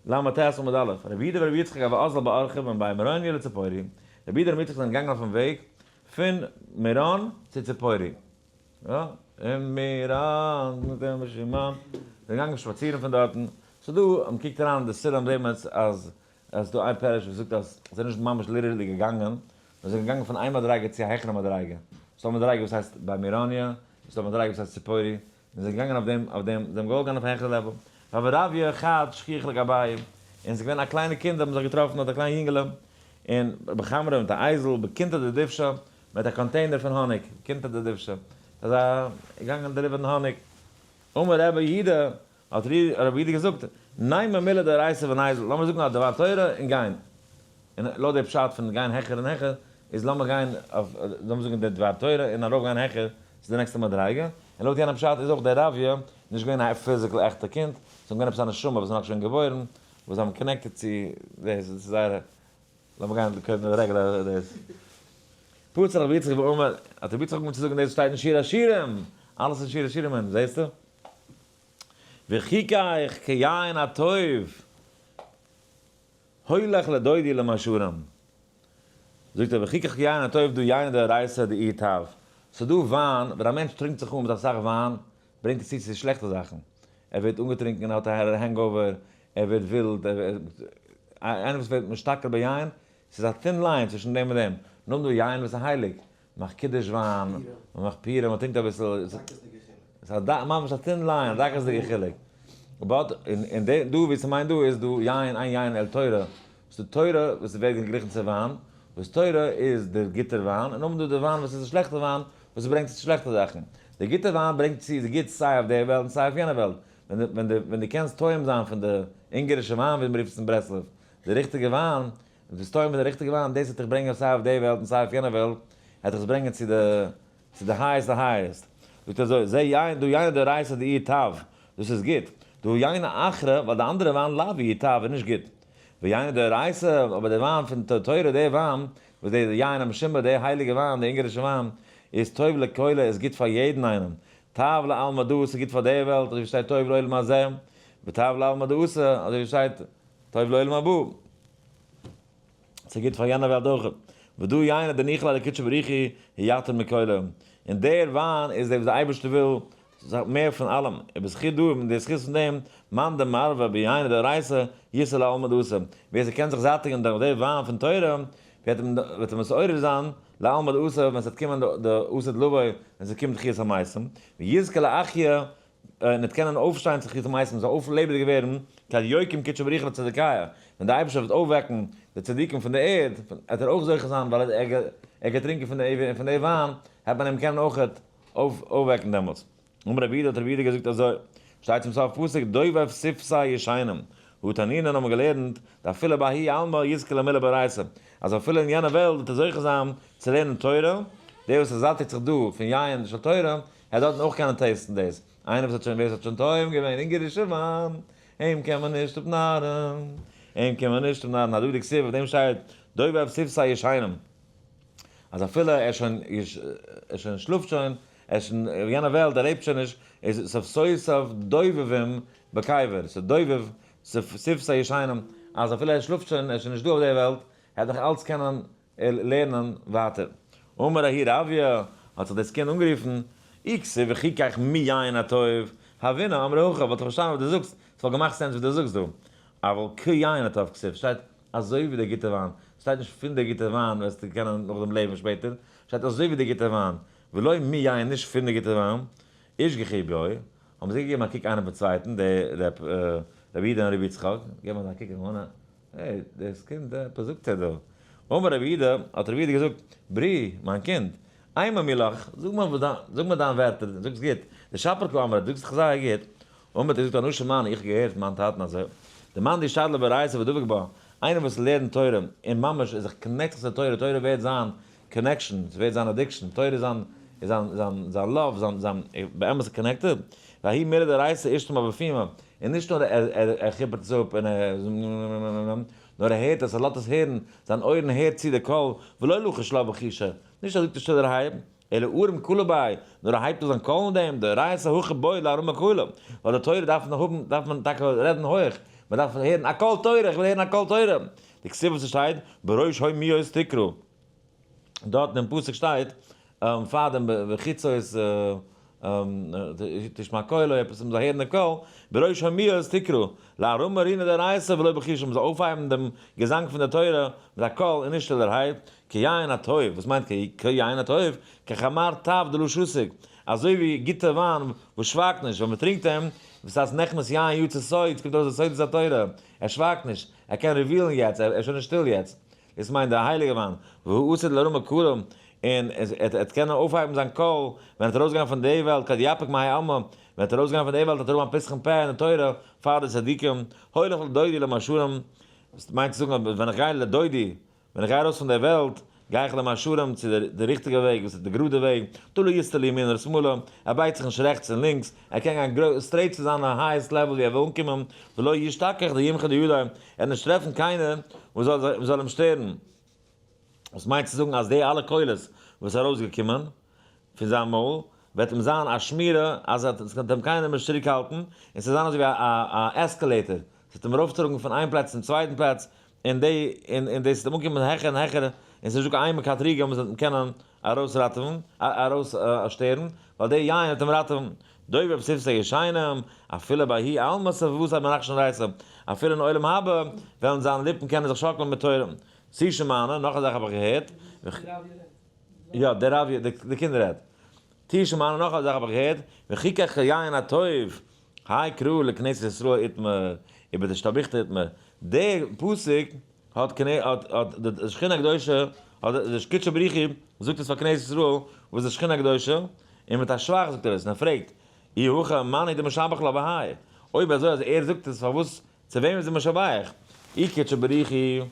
Speaker 1: ל"ט עמוד א', רבי יהודה ורבי יצחק הוו אזלי באורחא מן בי מרוניא לציפורי, רבי יהודה און רבי יצחק זענען געגאנגען אויפן וועג פון מירון צו ציפורי, יא, אין מירון, מיט דעם רשימה, זיי זענען געגאנגען שפאצירן פון דארטן, ס'איז דא, אז מ'קוקט אריין אין די סולם זעט מען אז עס איז דא איין פירוש וואס זאגט אז זיי זענען נישט ממש literally געגאנגען, נאר זיי זענען געגאנגען פון איין מדריגה צו א העכערע מדריגה. ס'איז דא א מדריגה וואס הייסט בי מרוניא, און ס'איז דא א מדריגה וואס הייסט ציפורי, און זיי זענען געגאנגען אויף דעם, אויף דעם, זיי האבן געוואלט גיין אויף א העכערע level. והוה רביא חד שכיח לגבייהו, און ס'איז געווען א קליינע קינד האבן זיך געטראפן דארט א קליין יונגעלע, און בחמרא מיט א אייזל, בקינתא דדובשא, מיט א container פון האניג, קינתא דדובשא, אזא, געגאנגען deliver ן האניג. אמר רבי יהודה, האט רבי יהודה געזאגט, נימא מילי דאורייתא וניזיל, לאמיר זאגן א דבר תורה און גיין. און לויט די פשט פון גיין העכער און העכער, איז לאמיר גיין אויף, לאמיר זאגן די דבר תורה און ארויף גיין העכער צו די נעקסטע מדריגה. און לויט יענע פשט איז אויך דער רביא נישט געווען א physical עכטע קינד, ס'איז געווען עפעס א נשמה וואס איז נאך שוין געבוירן, וואס זיי האבן connected צו דאס, דאס איז זייער, לאמיר גיין קודם די רעגולער דאס. פתח רבי יצחק ואמר, האט רבי יצחק אנגעהויבן צו זאגן דאס שטייט אין שיר השירים, אלעס אין שיר השירים, זעסטו? וחכיך כיין הטוב הולך לדודי למשורם. זאגט ער וחכיך כיין הטוב דא יין דאורייתא דאיהו טב. ס'דא וויין, ווען א מענטש טרינקט זיך אן מיט אסאך וויין, ברענגט עס צו צו שלעכטע זאכן. ער ווערט אנגעטרינקען, ער האט א hangover, ער ווערט ווילד, איינער וואס ווערט משתכר ביין, ס'איז א thin line צווישן דעם און דעם. נאכדעם דא יין וואס איז הייליג, מ'מאכט קידוש וויין, מ'מאכט פורים, מ'טרינקט אביסל. ס'איז א ממש א thin line, א דקות'דיגע חילוק. but, און דא ווי ס'מיינט דא איז דא יין, אין יין אלא תורה. ס'איז דא תורה וואס ווערט געגליכן צו וויין, וואס תורה איז דער גוטער וויין, און נאכדעם דא די וויין וואס איז די שלעכטע וויין, וואס ברענגט צו שלעכטע זאכן. דער גוטער וויין ברענגט צו די גוטס סיי אויף דער וועלט און סיי אויף יענער וועלט. ווען דו קענסט טועם זיין פון די אונגערישע וויין ווי מ'רופט עס אין ברסלב, די ריכטיגע וויין, און דאס טועם פון די ריכטיגע וויין, דאס וועט דיך ברענגען סיי אויף די וועלט און סיי אויף יענע וועלט, וועט דיך עס ברענגען צו די צו די highest די highest. זאגט ער אזוי, זה יין דהא יין דאורייתא דאיהו טב, דאס איז גוט, דהא יין אחרא, ווייל די אנדערע וויין לאו איהו טב איז נישט גוט. ויין דאורייתא, אבער די וויין פון די תורה, די וויין, וואס די יין המשומר, די הייליגע וויין, די אונגארישע וויין, איז טוב לכולא, איז גוט פאר יעדן איינעם. טב לעלמא דא, ס'איז גוט פאר די וועלט, אזוי ווי שטייט טוב לעולם הזה, וטב לעלמא דאתי, אזוי ווי שטייט טוב לעולם הבא. ס'איז גוט פאר יענע וועלט אויך. ודא יינא דניחא ליה לקודשא בריך הוא יתיר מכולא. און דער וויין איז דער וואס דער אייבערשטער וויל מער פון אלעם. ובזכות דא, און די זכות פון דעם, מאן דמרוה ביינא דאורייתא יסעי לעלמא דאתי. ווער ס'קען זיך זעטיגן דורך דער וויין פון תורה, וועט אים וועט אים מתעורר זיין לעלמא דאתי ווען ס'וועט קומען די עתיד לבוא, ווען ס'קומט תחיית המתים. ויזכה לאחיה און וועט קענען אויפשטיין צו תחיית המתים, זאל אויף לעבעדיג ווערן, כד יקים קודשא בריך הוא לצדיקיא, ווען דער אייבערשטער וועט אויפוועקן די צדיקים פון די ערד, וועט ער אויך זוכה זיין, ווייל ער האט געטרינקען פון די פון די וויין, וועט מען אים קענען אויך אויפוועקן דעמאלטס. אמר רבי יהודה, האט רבי יהודה געזאגט אזוי, שטייט צום סוף פסוק, דובב שפתי ישנים, הא תנינן האבן מיר געלערנט, דאפילו בהאי עלמא יזכה למילי באורייתא, אז אפילו אין יענע וועלט וועט ער זוכה זיין צו לערנען תורה, דער וואס ער זאטיגט זיך דא פון יין של תורה, ער דארט אויך קענען taste ן דאס, איינער וואס האט שוין ווער עס האט שוין טועם געווען אונגערישע וויין, אים קען מען נישט אפנארן, אים קען מען נישט אפנארן, הדא דכתיב אויף דעם שטייט דובב שפתי ישנים, אז אפילו ער שוין ער שוין שלאפט שוין, ער איז שוין אויף יענע וועלט, ער לעבט שוין נישט, איז שפתותיו דובבים בקבר, ס'איז דובב שפתי ישנים, אז אפילו ער שלאפט שוין, ער איז שוין נישט דא אויף דער וועלט, ער וועט נאך אלץ קענען לערנען ווייטער. אמר ההוא רביא, האט זיך דאס קינד אנגערופן, אי כתיב וחכיך מיין הטוב, הוינא אמרי הכי, וואלט איך פארשטאנען וואס דו זאגסט, ס'וואלט געמאכט sense וואס דו זאגסט דא. אבל כיין הטוב כתיב, שטייט אזוי ווי דער גוטער וויין, שטייט נישט פון דער גוטער וויין וועסטו קענען נאכדעם לעבן שפעטער, שטייט אזוי ווי דער גוטער וויין, ולא מיין נישט פון דער גוטער וויין, אישגחו ביה, האבן זיי געגעבן א קוק איינער ביים צווייטן, דער רבי יהודה און רבי יצחק, געבן אזא קוק און העי, דאס קינד, עפעס זאגט ער דא. אמר רבי יהודה, האט רבי יהודה געזאגט, ברי, מיין קינד, אימא מילך, זאג מיר וואס דיין, זאג מיר דיין ווערטער, דו זאגסט גוט, דשפיר קאמרת, דו זאגסט דאך זייער גוט. אמר האט ער געזאגט אנא שמענא, איך האב געהערט פון מיין טאטן אזוי, דמאן דאשתדל באורייתא ודביק בה, איינער וואס לערנט תורה און ממש איז זיך connect צו תורה, תורה ווערט זיין connection, ס'ווערט זיין addiction, תורה איז זיין איז זיין זיין זיין love, זיין זיין באמת connected, וההיא מילה דאורייתא אישתמע בפומיה, און נישט נאר ער ער ער כיפערט עס אפ און ער נאר ער הערט עס, ער לאזט עס הערן, זיין אויערן הערט צו די קול, ולא לחש לה בחישא, נישט ער זאגט עס שטילערהייט, אלא ערום כולא ביי, נאר ער הייבט אויף זיין קול אין דעם, דאורייתא הכי בעי לארומא קלא, ווייל די תורה דארף מען האבן, דארף מען טאקע רעדן הויך, מען דארף הערן א קול תורה, איך וויל הערן א קול תורה, דכתיב וואס עס שטייט, בראש הומיות תקרא, דארט אין פסוק שטייט, פאר דעם בחיצות תשמע קולו, עפעס מען זאל הערן די קול, בראש הומיות תקרא, לארומא רינא דאורייתא ולא בחישא, מען זאל אויפהייבן דעם געזאנג פון די תורה מיט א קול און נישט שטילערהייט, כיין הטוב, וואס מיינט כיין הטוב? כחמר טב דלא שתיק, אזוי ווי גוטע וויין וואס שווייגט נישט ווען מען טרינקט אים, וואס הייסט נכנס יין יצא סוד, קומט ארויס די סודות התורה, ער שווייגט נישט, ער קען reveal ן יעצט, ער איז שוין נישט שטיל יעצט, דאס מיינט די הייליגע וויין, והוא עתיד לרמה קרא, און ער וועט קענען אויפהייבן זיין קול ווען ער וועט ארויסגיין פון די וועלט, כד יפיק מהאי עלמא, ווען ער וועט ארויסגיין פון די וועלט וועט ער האבן א פתחון פה אין די תורה פאר די צדיקים, הולך לדודי למשרים, דאס מיינט צו זאגן אז ווען איך גיי לדודי, ווען איך גיי ארויס פון דער וועלט, גיי איך למישרים צו די ריכטיגע וועג, וואס איז די גראדע וועג, דלא יסטי לימינא ולשמאלא, ער בייגט זיך נישט רעכטס און לינקס, ער קען גיין straight צו זיין highest level ווי ער וויל אנקומען, ולא ישתכח דימחי דידיה, ער וועט נישט טרעפן קיינער וואס זאל אים שטערן. וואס מיינט צו זאגן אז די אלע קולות וואס איז ארויסגעקומען פון זיין מויל, וועט אים זיין א שמירה אז עס וועט אים קיינער נישט צוריקהאלטן, און ס'וועט זיין אזוי ווי א escalator, ס'וועט אים ארויפטראגן פון איין פלאץ צום צווייטן פלאץ, און די און דאס וועט אים אנקומען העכער און העכער, און ס'איז נישטא קיין איין מקטריגה וואס וועט אים קענען ארויסראטעווען, ארויס שטערן, ווייל די יין וועט אים ראטעווען. דובר בשפתי ישנים, אפילו בהאי עלמא שפוותיה מנחשין אורייתא, אפילו אין עולם הבא וועלן זיינע ליפן קענען זיך שאקלען מיט תורה. תו שמענא, נאך א זאך האב איך געהערט. יא, דער רב, די קינד רעדט. תו שמענא, נאך א זאך האב איך געהערט, וחיכך יין הטוב, האי קרא לכנסת ישראל איתמר, איבער די שטאביכטע איתמר. דער פסוק האט קנ האט האט די שכינה הקדושה, האט די קודשא בריך הוא זאגט עס פאר כנסת ישראל, וואס איז די שכינה הקדושה, און מיט א שבח זאגט ער עס, און ער פרעגט, אי הכי מאן דמשבח לה בהאי, אויב אזוי אז ער זאגט עס פארוואס צו וועם איז ער משבח? אי קודשא בריך הוא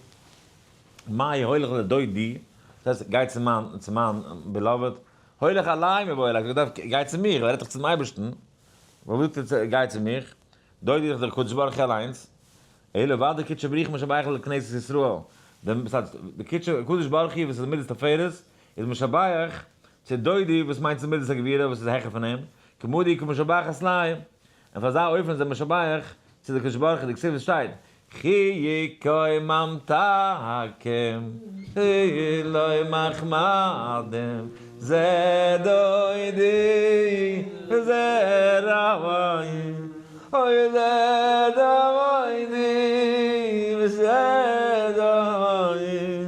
Speaker 1: מאי הולך לדודי, דאס הייסט גיי צו מיין צו מיין beloved, הולך אלי מיבעי ליה, דארף גיי צו מיר, ער רעדט דאך צום אייבערשטן, וואס זאגט ער גיי צו מיך, דודי איז דאך דער קודש ברוך הוא אליינס, אלא ודאי קודשא בריך הוא משבח לכנסת ישראל, די קודש ברוך הוא וואס איז מידת תפארת איז משבח צו דודי וואס מיינט צו מידת הגבורה וואס איז העכער פון אים, כמדי כמשבחת ליה, און פאר אזא אופן איז ער משבח צו די קודש ברוך הוא, דכתיב וואס שטייט, כי יקום ממתקים לא מחמדים זה דודי וזה רעי אוי זה דודי וזה דודי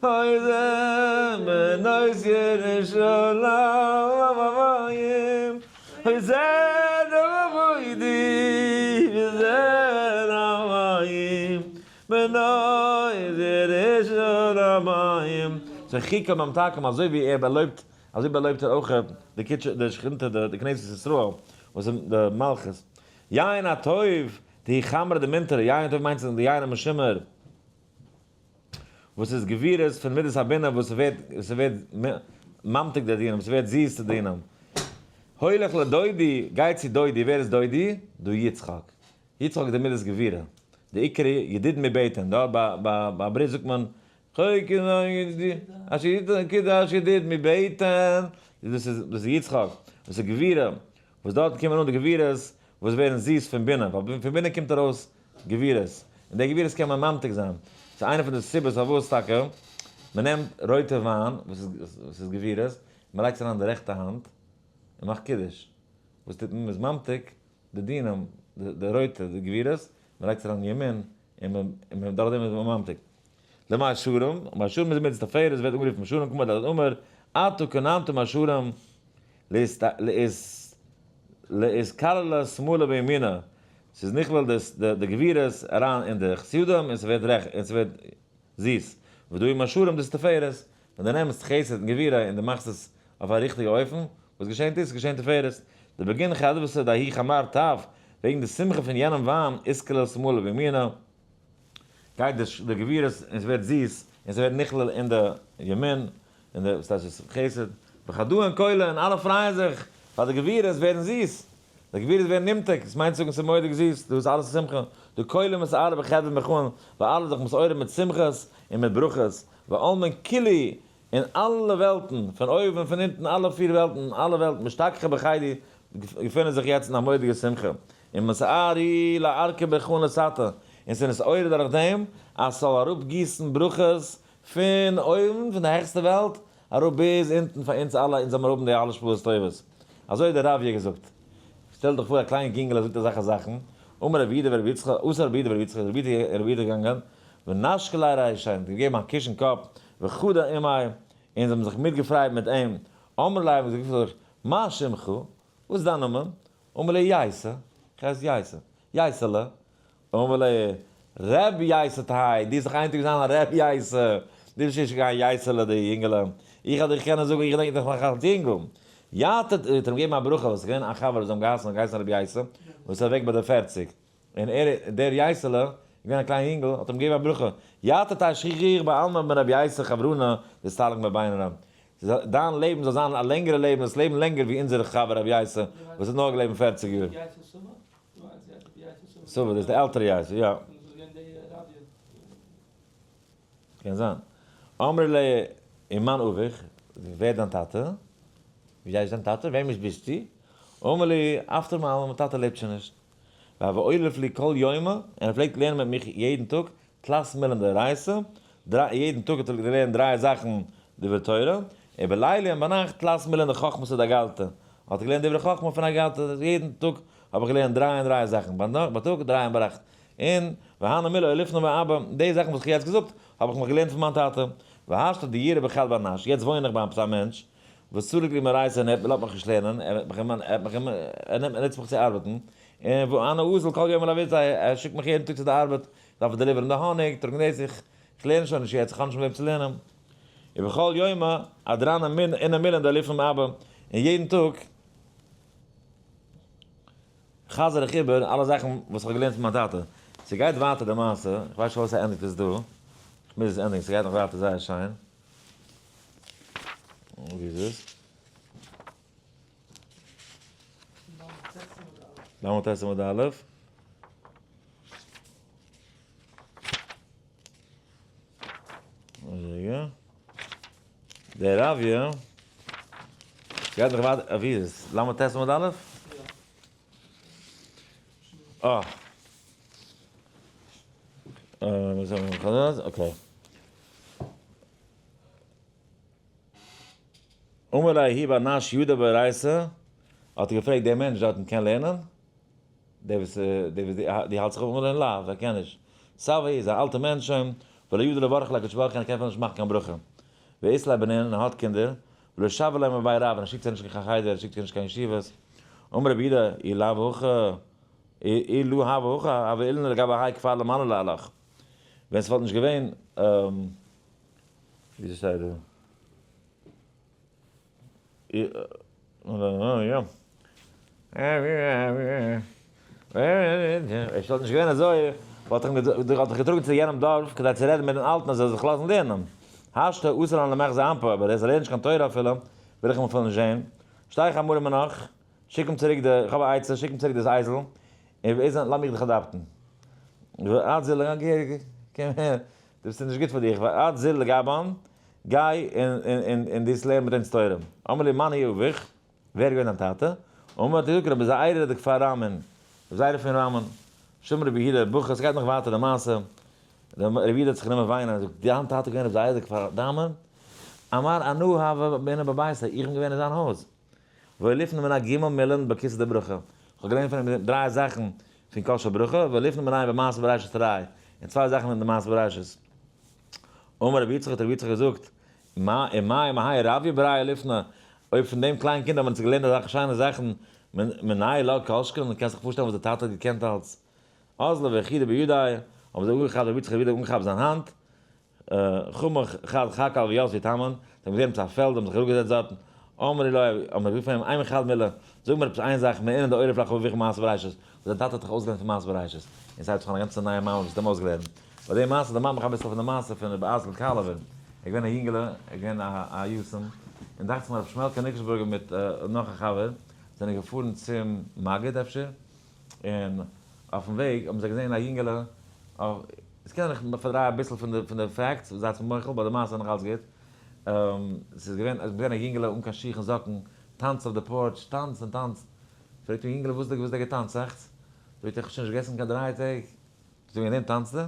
Speaker 1: אוי זה בנות ירושלים אוי זה דודי וזה רעי בנות ירושלים. סאו חיכה ממתקים אזוי ווי ער באלויבט אזוי באלויבט ער אויך די קידושא די שכינתא די כנסת ישראל וואס איז די מלכות. יין הטוב תהי חמרא דמינטרא יין הטוב מיינט די יין המשומר וואס איז גבורות פון מידת הבינה וואס ס'ווערט ס'ווערט ממתיק די דינים ס'ווערט זיס די דינים. הולך לדודי גיי צו דודי ווער איז דודי? דא יצחק. יצחק איז די מידת גבורה די עיקרי ידיד מבטן דא ביי ברית זאגט מען קידש ידיד מבטן דאס איז יצחק וואס איז גבורה וואס דארטן קומען אן די גבורות וואס ווערן זיס פון בינה, ווייל פון בינה קומט ארויס גבורות, און די גבורות קען מען ממתיק זיין, ס'איז איינע פון די סיבות פארוואס טאקע מען נעמט רויטע וויין וואס איז גבורות, מען לייגט עס אריין אין די רעכטע האנט און מאכט קידוש, וואס טוט מען? מען איז ממתיק די דינים, די רויטע, די גבורות, מען לייגט עס אריין ימין און מען דורך דעם איז מען ממתיק. למישרים, מישרים איז מידת תפארת, ווערט אנגערופן מישרים כמו דאת אמר, אתה כוננת מישרים לאתכללא שמאלא בימינא, ס'איז נכלל די גבורות אריין אין די חסדים און ס'ווערט רעכט און ס'ווערט זיס, ודאי מישרים דאס תפארת, ווען דו נעמסט חסד און גבורה און דו מאכסט עס אויף א ריכטיגע אופן, וואס געשענט איז, ס'געשענט תפארת. דבגין חדוותא דההוא חמר טב, וועגן די שמחה פון יענעם וויין, אתכלל שמאלא בימינא. גייט די גבורות און עס ווערט זיס, און עס ווערט נכלל אין די ימין, אין די, וואס הייסט עס, חסד, וחדאן כולא, און אלע פרייען זיך, ווייל די גבורות ווערן זיס, די גבורות ווערן נמתק, עס מיינט זאגן ס'איז מורא'דיג זיס, דא איז אלעס שמחה, די כולא מתערה בחדוה ומחאה, ווייל אלע זיך מתעורר מיט שמחות און מיט ברכות, ועלמין כולהו, אין אלע וועלטן, פון אויבן און פון אונטן, אלע פיר וועלטן, אלע וועלטן, משתכחי בחדי, געפינען זיך יעצט אין א מורא'דיגע שמחה, און מסערי לארכה ברכהן לסתא, און ס'איז נתעורר דורך דעם אז ס'זאל אראפגיסן ברכות פון אויבן, פון די העכסטע וועלט, אראפ ביז אונטן פאר אונז אלע, אונז זאל מיר האבן די אלע השפעות טובות. אזוי האט דער רב י געזאגט. שטעל דיך פאר א קליין יונגעלע זאגט אזעלכע זאכן, אמר רבי יהודה ברבי יצחק, אסר רבי יהודה ברבי יצחק, איז רבי יהודה געגאנגען, ונשקה ליה רישיה, און האט געגעבן א קוש אין קאפ, וחדא עמיה, און זיי האבן זיך מיטגעפרייט מיט אים, אמר ליה, האבן זיי געפרעגט, מה שמך, וואס איז דיין נאמען? אמר ליה, ייסא, איך הייס ייסא, ייסעלע, אמר ליה, ר' ייסא תהי, דו וועסט דאך איין טאג זיין א ר' ייסא, דו ביסט נישט קיין ייסעלע די יונגעלע, איך האב דיך קענען זאגן איך געדענק דיך נאך אלס יונגל. יתד, האט אים געגעבן א ברכה, וואס איז געווען א חבר וואס זיי האבן געהייסן, האט געהייסן רבי ייסא, וואס איז אוועק ביי די פערציג, און ער, דער ייסעלע, איז געווען א קליין יונגל, האט אים געגעבן א ברכה, יתד תהי שכיח בעלמא בן רבי ייסא חברנא דאסתלק מבינינו, דיין לעבן זאל זיין א לענגערע לעבן, זאלסט לעבן לענגער ווי אונזער חבר רבי ייסא, וואס האט נאר געלעבן פערציג יאר. סבא, דאס איז די עלטערע ייסא, יא. קען זיין. אמרי ליה, ומאן אבוך, ווער איז דיין טאטע? ווי הייסט דיין טאטע? וועמענס ביסטו? אמר ליה, אפטר מעלמא, מיין טאטע לעבט שוין נישט. והוה אוליף לי כל יומא, און ער פלעגט לערנען מיט מיך יעדן טאג, תלת מילין דאורייתא, דריי, יעדן טאג האט ער געלערנט דריי זאכן דברי תורה, ובליליא און ביינאכט תלת מילין דחכמתא דאגדתא, האט ער געלערנט דברי חכמה פון אגדתא, יעדן טאג האב איך געלערנט דריי און דריי זאכן, בייטאג דריי און ביינאכט, און והני מילי אוליפנא מאבא, די זאכן וואס איך האב יעצט געזאגט האב איך מיך געלערנט פון מיין טאטע, והשתא דיירי בחד בר נש, יעצט וואוין איך ביי עפעס א מענטש וואס סליק לי מרייסא און ער לאזט מיך נישט לערנען, ער האט מיך ער נעמט ער נוצט מיך צו ארבעטן, און ואנא אזיל כל יומא לעבודתיה, ער שיקט מיך יעדן טאג צו די ארבעט, דארף איך deliver ן די האניג, טראגן דאס, איך לערן שוין נישט יעצט, איך האב נישט מיט וועם צו לערנען. ובכל יומא אדרנא אינון מילין דאוליפנא מאבא, און יעדן טאג חזר איך איבער אלע זאכן וואס איך האב געלערנט פון מיין טאטע. ס'גייט ווייטער די מעשה, איך ווייס נישט פארוואס ס'ענדיגט עס דא, איך מוז עס ענדיגן, ס'גייט נאך ווייטער זייער שיין. ווי איז עס? ל"ט עמוד א'. רגע. דער רב יא. גייט נאך ווייטער, ווי איז עס? ל"ט עמוד א'? אה. Okay. אמר ליה ההוא בר נש ידע באורייתא, האט ער געפרעגט דער מענטש דארטן קען לערנען? דער וואס דער וואס דו האלטסט זיך אויף אמר ליה לאו, ער קען נישט. סבא איז א אלטע מענטש שוין, ולא ידע לברך לקדוש ברוך הוא, ער קען אפילו נישט מאכן קיין ברכה. ואית ליה בנין, און ער האט קינדער, ולא שוי ליה מבי רב, און ער שיקט זיי נישט קיין חדר, ער שיקט זיי נישט קיין ישיבות. אמר רבי יהודה, אי לאו הכי, אי לא הוה הכי, הוה עילנא לגבי האי כפר למעלה לעלך. ווען ס'וואלט נישט געווען, ווי שטייט דא? עס וואלט נישט געווען אזוי, וואלט איך דיך געטראגן צו יענעם דארף כדי צו רעדן מיטן אלטן אז ער זאל זיך לאזן לערנען. השתא אסור לן למחזי אנפא, אבער ער זאל לערנען נישט קיין תורה אפילו, וויל איך אים אפילו נישט זען. שטיי חמור מנח, שיק אים צוריק די, איך האב א עצה, שיק אים צוריק דאס אייזל, און ווער זיין, לאמיך דיך adopt ן. ועד זיל, קום הער, דאס איז נישט גוט פאר דיך, ועד זיל לגבן, גיי און דאס לערן מיט אונז תורה. אמר ליה מאן הוא אבוך, ווער איז געווען דיין טאטע? אמר האט ער געזאגט רבי זעירא דכפר ראמין, רבי זעירא פון ראמין. שמע רבי יהודה בכה, עס גייט נאך ווייטער די מעשה, רבי יהודה האט זיך גענומען וויינען, ער זאגט, דיין טאטע איז געווען רבי זעירא דכפר ראמין? אמר אנא הוה בעינא בביתיה, איך בין געווען אין זיין הויז. ואוליפנא מיניה ג' מילין בכסא דברכה, איך האב געלערנט פון אים דריי זאכן פון כוס של ברכה, ואוליפנא מיניה במעשה בראשית תרי, און צוויי זאכן אין די מעשה בראשית. אמר רבי יצחק האט רבי יצחק געזאגט, מה ומאי מהאי רביה בריה אוליפנא, אויב פון דעם קליין קינד האט מען זיך געלערנט אזעלכע שיינע זאכן, מנין לא כל שכן, קענסט זיך פארשטעלן וואס דער טאטע האט געקענט אלץ. אזלא ויחידא בידיה, האבן זיי אנגעכאפט רבי יצחק ווידער אנגעכאפט זיין האנט, חמח חד חקל ויתבי תמן, זיי האבן געזען עפעס א פעלד, האבן זיך אראפגעזעצט דארטן, אמרי לו, האבן זיי געזאגט פאר אים, אימא חד מלה, זאג מיר עפעס איין זאך, מאינון דאוליף לך אבוך מעשה בראשית, וואס דיין טאטע האט דיך אויסגעלערנט פון מעשה בראשית, און ס'הייבט זיך אן א גאנצע נייע מאמר וואס האט אים אויסגעלערנט. ביי די מעשה דערמאנט מיך אביסל פון די מעשה פון רבי אייזל קאלעווער, ער איז געווען א יונגעלע, ער איז געווען א יתום, און דאכט זיך מיר רבי שמעלקא ניקלשבורגער מיט נאך א חבר זענען געפארן צום מגיד אפשר, און אויפן וועג האבן זיי געזען א יונגעלע, עס קען זיין איך פארדריי אביסל פון די facts, זייטס מיר מוחל, but די מעשה איז נאך אלץ גוט, ס'איז געווען, עס איז געווען א יונגעלע אן קיין שיך און זאקן, טאנצט אויף די porch, טאנצט און טאנצט, פרעגט אים יונגעלע וואס איז דער געטאנצעכטס? זאגט ער איך האב שוין נישט געגעסן קיין 3 טעג. זאגט ער וועגן דעם טאנצסטו?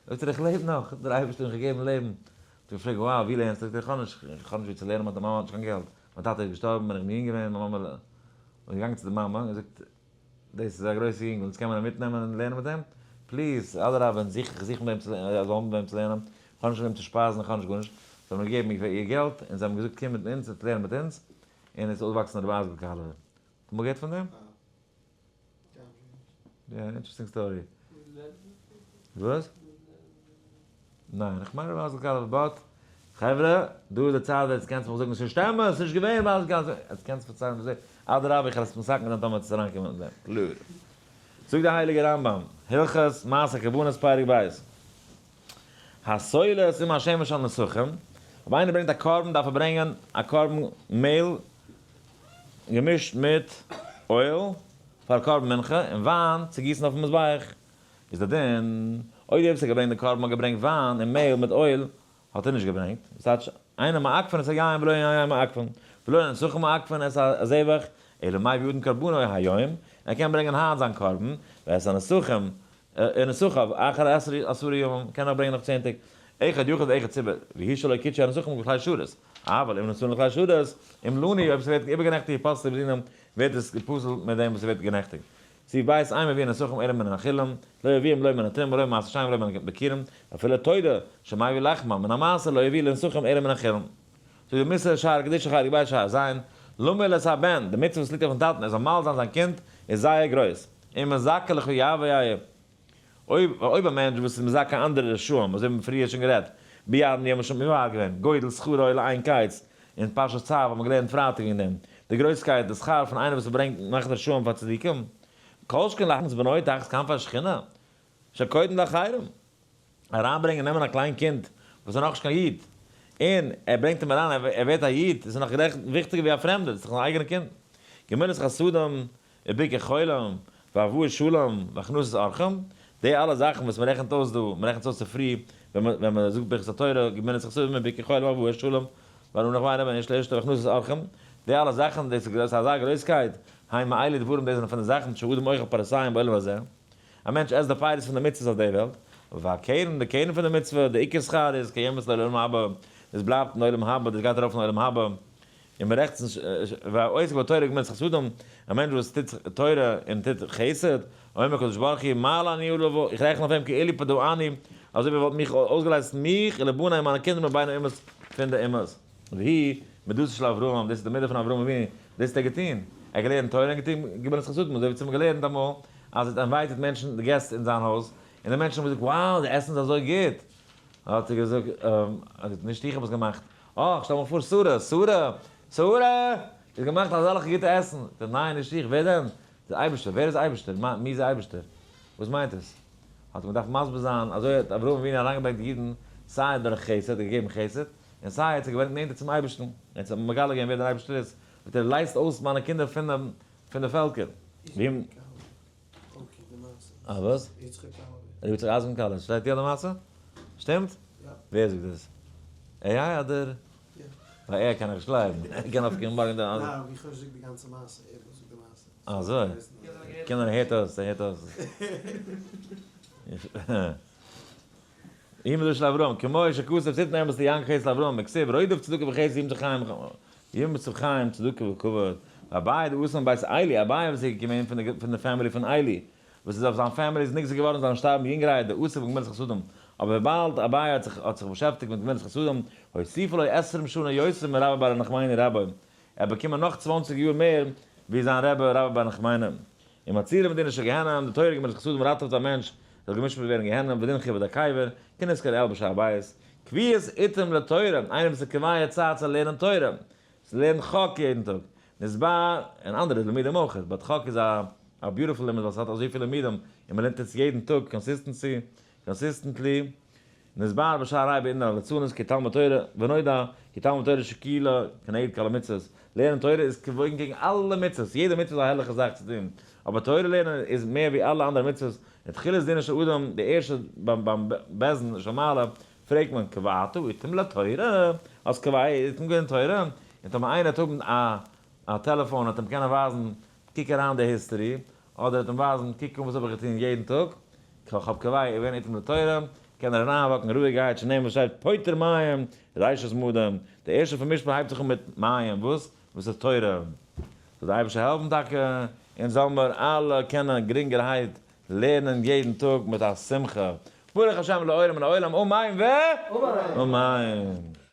Speaker 1: זאגט ער איך לעב נאך, דער אייבערשטער האט מיך געגעבן לעבן. האט ער געפרעגט wow ווי לערנסטו? זאגט ער איך האב נישט, איך האב נישט ווי צו לערנען, מיין מאמע האט נישט קיין געלט, מיין טאטע איז געשטארבן ווען איך בין יונג געווען, מיין מאמע איז געגאנגען צו די מאמע און געזאגט דאס איז א גרויסע יונגל, אונז קען מען אים מיטנעמען און לערנען מיט אים? please, אדרבה, און זוך, איך זוך מיט וועם צו לערנען, איך זאל האבן מיט וועם צו לערנען, איך האב נישט מיט וועם צו שפייזן, איך האב נישט גארנישט. זיי האבן אים געגעבן איר געלט און זיי האבן געזאגט קום מיט אונז און לערן מיט אונז, און ער איז אויסגעוואקסן רבי אייזל קאלעווער. האט אמאל געהערט פון דעם? יא, interesting story. וואס? ניין, איך מיין רבי אייזל קאלעווער, but חברה, דא איז די צייט ווען עטס קענטס מיך זאגן ס'איז נישט אמת, ס'איז נישט געווען רבי אייזל קאלעווער, עטס קענטס פארציילן וויאזוי, אדרבה איך וועל עס מתקן זיין טאמער וועט עס אריינקומען אין דעם. קלאר. זאגט דער הייליגער רמב ם, הלכות מעשה קרבנות פרק ב', הסולת עם השמן של נסכים, אויב איינער ברענגט א קרבן דארף ער ברענגען א קרבן מעהל געמישט מיט אויל פאר קרבן מנחה און וויין צו גיסן אויפן מזבח, איז די דין אויב דער וואס האט געברענגט די קרבן האט געברענגט וויין און מעהל מיט אויל האט ער נישט געברענגט, דאס טייטש אינו מעכבין את היין ולא היין מעכבין ולא הנסכים מעכבין את הזבח אלא מביא אדם קרבנו היום, ער קען ברענגען היינט זיין קרבן ואת הנסכים ונסכיו אחר עשרה ימים, קען נאך ברענגען נאך 10 טעג, אחד יחיד ואחד ציבור, והוא שלא קידשו הנסכים לכלי שרת, אבל אם נשאו לכלי שרת, אם לנו, אויב ס'ווערט איבערגענעכטיגט פסלו בדינם, ווערט עס גע'פסל'ט מיט דעם וואס ס'ווערט גענעכטיגט. סעיף ב', אין מביאין נסכים אלא מן החולין, לא יביאום לא מן התרומה ולא ממעשר שני ולא מן הביכורים, אפילו תודה, שמביא לחמה, מן המעשר לא יביא לנסכים אלא מן החולין. זאגט די מוסר שער קדושה חלק ב' שער ז', למול את הבן, די מצוה וואס ליגט אויפן טאטן ער זאל מל זיין זיין קינד, איז זייער גרויס. אם מזכה לחייבי איה. אויב אויב א מענטש וואס איז מזכה אנדערע רשעים, אזוי ווי מיר פריער שוין גערעדט, ביד יום השם מבאר געווען, גודל שכרו לאין קץ, אין פרשת צו האבן מיר געלערנט פרייטאג וועגן דעם, די גרויסקייט, די שכר פון איינער וואס ברענגט מאכט רשעים פאר צדיקים, כל שכן להכניס בנו תחת כנפי השכינה, שקודם לאחרים. אריינברענגען נעמען א קליין קינד וואס איז נאכנישט קיין איד, און ער ברענגט אים אריין, ער ווערט א איד, עס איז נאך וויכטיגער ווי א פרעמדער, דאס איז דאך זיין אייגענע קינד. גמילות חסדים, וביקור חולים, והבאת שלום, והכנסת אורחים, די אלע זאכן וואס מען רעכנט אויס דא, מען רעכנט עס אויס צופרי ווען מען זאגט ברכת התורה, גמילות חסדים, וביקור חולים, והבאת שלום, ואנא נחוויינא בין איש לאשתו והכנסת אורחים, די אלע זאכן, דאס איז אזא גרויסקייט, הן מאלה דברים, דאס זענען פון די זאכן שאדם אוכל פירותיהם בעולם הזה. א מענטש עסט די פירות פון די מצוות אויף די וועלט, והקרן, די קרן פון די מצוה, די עיקר שכר איז קיימת לעולם הבא, דאס בלייבט אין עולם הבא, דאס גייט ארויף אין עולם הבא, און מען רעכנט נישט, והעוסק בתורה וגמילות חסדים, א מענטש וואס טוט תורה און טוט חסד, אומר הקדוש ברוך הוא, מעלה אני עליו, איך רעכן אויף אים כאילו פדאני, אזוי ווי ער וואלט מיך אויסגעלייזט מיך ולבני מיינע קינדער מבין האומות פון די אומות. והיא מדתו של אברהם, דאס איז די מידה פון אברהם אבינו, דאס האט ער געטון, ער האט געלערנט תורה און געטון גמילות חסדים, אזוי ווי אונז האבן געלערנט אמאל, אז ער האט invited מענטשן, די געסט אין זיין הויז, און די מענטשן האבן געזאגט, wow, די עסן איז אזוי גוט, האט ער געזאגט, נישט איך האב עס געמאכט, אה, איך שטעל מיך פאר שרה, שרה, שרה, האט געמאכט אזעלכע גוטע עסן, זאגט ער, ניין נישט איך, ווער דען? דער אייבערשטער, ווער איז אייבערשטער, מי איז אייבערשטער? וואס מיינט עס? האט ער געדארפט מסביר זיין, אזוי האט אברהם אבינו אריינגעברענגט די אידן, סיי דורך חסד, געגעבן חסד, און סיי האט זיי געברענגט נענטער צום אייבערשטן, ער האט זיי מגלה געווען ווער דער אייבערשטער איז, זאגט ער, לייזט אויס מיינע קינדער פון די פעלקער. אה וואס? רבי יצחק אייזן קאלער, שטייט יא די מעשה? שטימט? ווער זאגט דאס? AI אדער? ביי AI קען איך נישט גלייבן, ער קען אויפקומען מארגן די.
Speaker 3: ניין, איך האב נישט געזאגט די גאנצע מעשה, ער האט געזאגט די מעשה.
Speaker 1: אזוי? קען זיין ער הערט אויס, ער הערט אויס. אימא דשל אברהם, כמו שכתוב תתן אמת ליעקב חסד לאברהם, בכתיב רודף צדקה וחסד ימצא חיים ימצא חיים צדקה וכבוד. אביי דאתא מבית עלי, אביי וואס איז געקומען פון די family פון עלי, וואס איז אויף זיין family איז נגזר געווארן זיין שטארבן יונגערהייט דעסק בגמילות חסדים, אבער וויבאלד אביי האט זיך האט זיך באשעפטיגט מיט גמילות חסדים, הוסיפו לו עשרים שנה יותר מרבה בר נחמני רבו, ער האט באקומען נאך 20 יאר מער ווי זיין רבי רבה בר נחמני. ומצילה מדין של גיהנם, די תורה גמילות חסדים ראטעוועט א מענטש זאל געמשפט ווערן גיהנם, ודין חיוב הקבר, כנזכר לעיל בשער הבית. קביעות עתים לתורה, איינער וואס איז קובע צייט צו לערנען תורה, צו לערנען חק יעדן טאג, נתבאר, און אנדערע לימודים אויך, but חק איז א א beautiful לימוד ווייל ס'האט אזויפיל לימודים און מ'לערנט עס יעדן טאג consistency, consistently. נתבאר בשער ה' בענין הליצנות כי תלמוד תורה ונודע כי תלמוד תורה שקילה כנגד כל המצוות, לערנען תורה איז געוואויגן קעגן אלע מצוות, יעדע מצוה איז א הערליכע זאך צו טון, אבער תורה לערנען איז מער ווי אלע אנדערע מצוות, און תחילת דינו של אדם, די ערשטע ביים בית דין של מעלה, פרעגט מען קבעת עתים לתורה, אז קבע עתים געווען תורה, און טאמער איינער וועט האבן א א טעלעפאן וועט אים קענען ווייזן קוק אריין די history, אדער וועט אים ווייזן קוק אן וואס האב איך געטון יעדן טאג, כ'האב קובע געווען עתים לתורה, קען ער אריינוואקן רואיגערהייט שנאמר וואס שטייט פוטר מים ראשית מאדים, די ערשטע פון משפט הייבט זיך אן מיט מים, וואס? וואס איז תורה? זאל די אייבערשטער העלפן טאקע אונז זאל מיר אלע קענען גרינגערהייט לערנען יעדן טאג מיט א שמחה, ברוך השם לעולם ולעולם אמן ו אמן.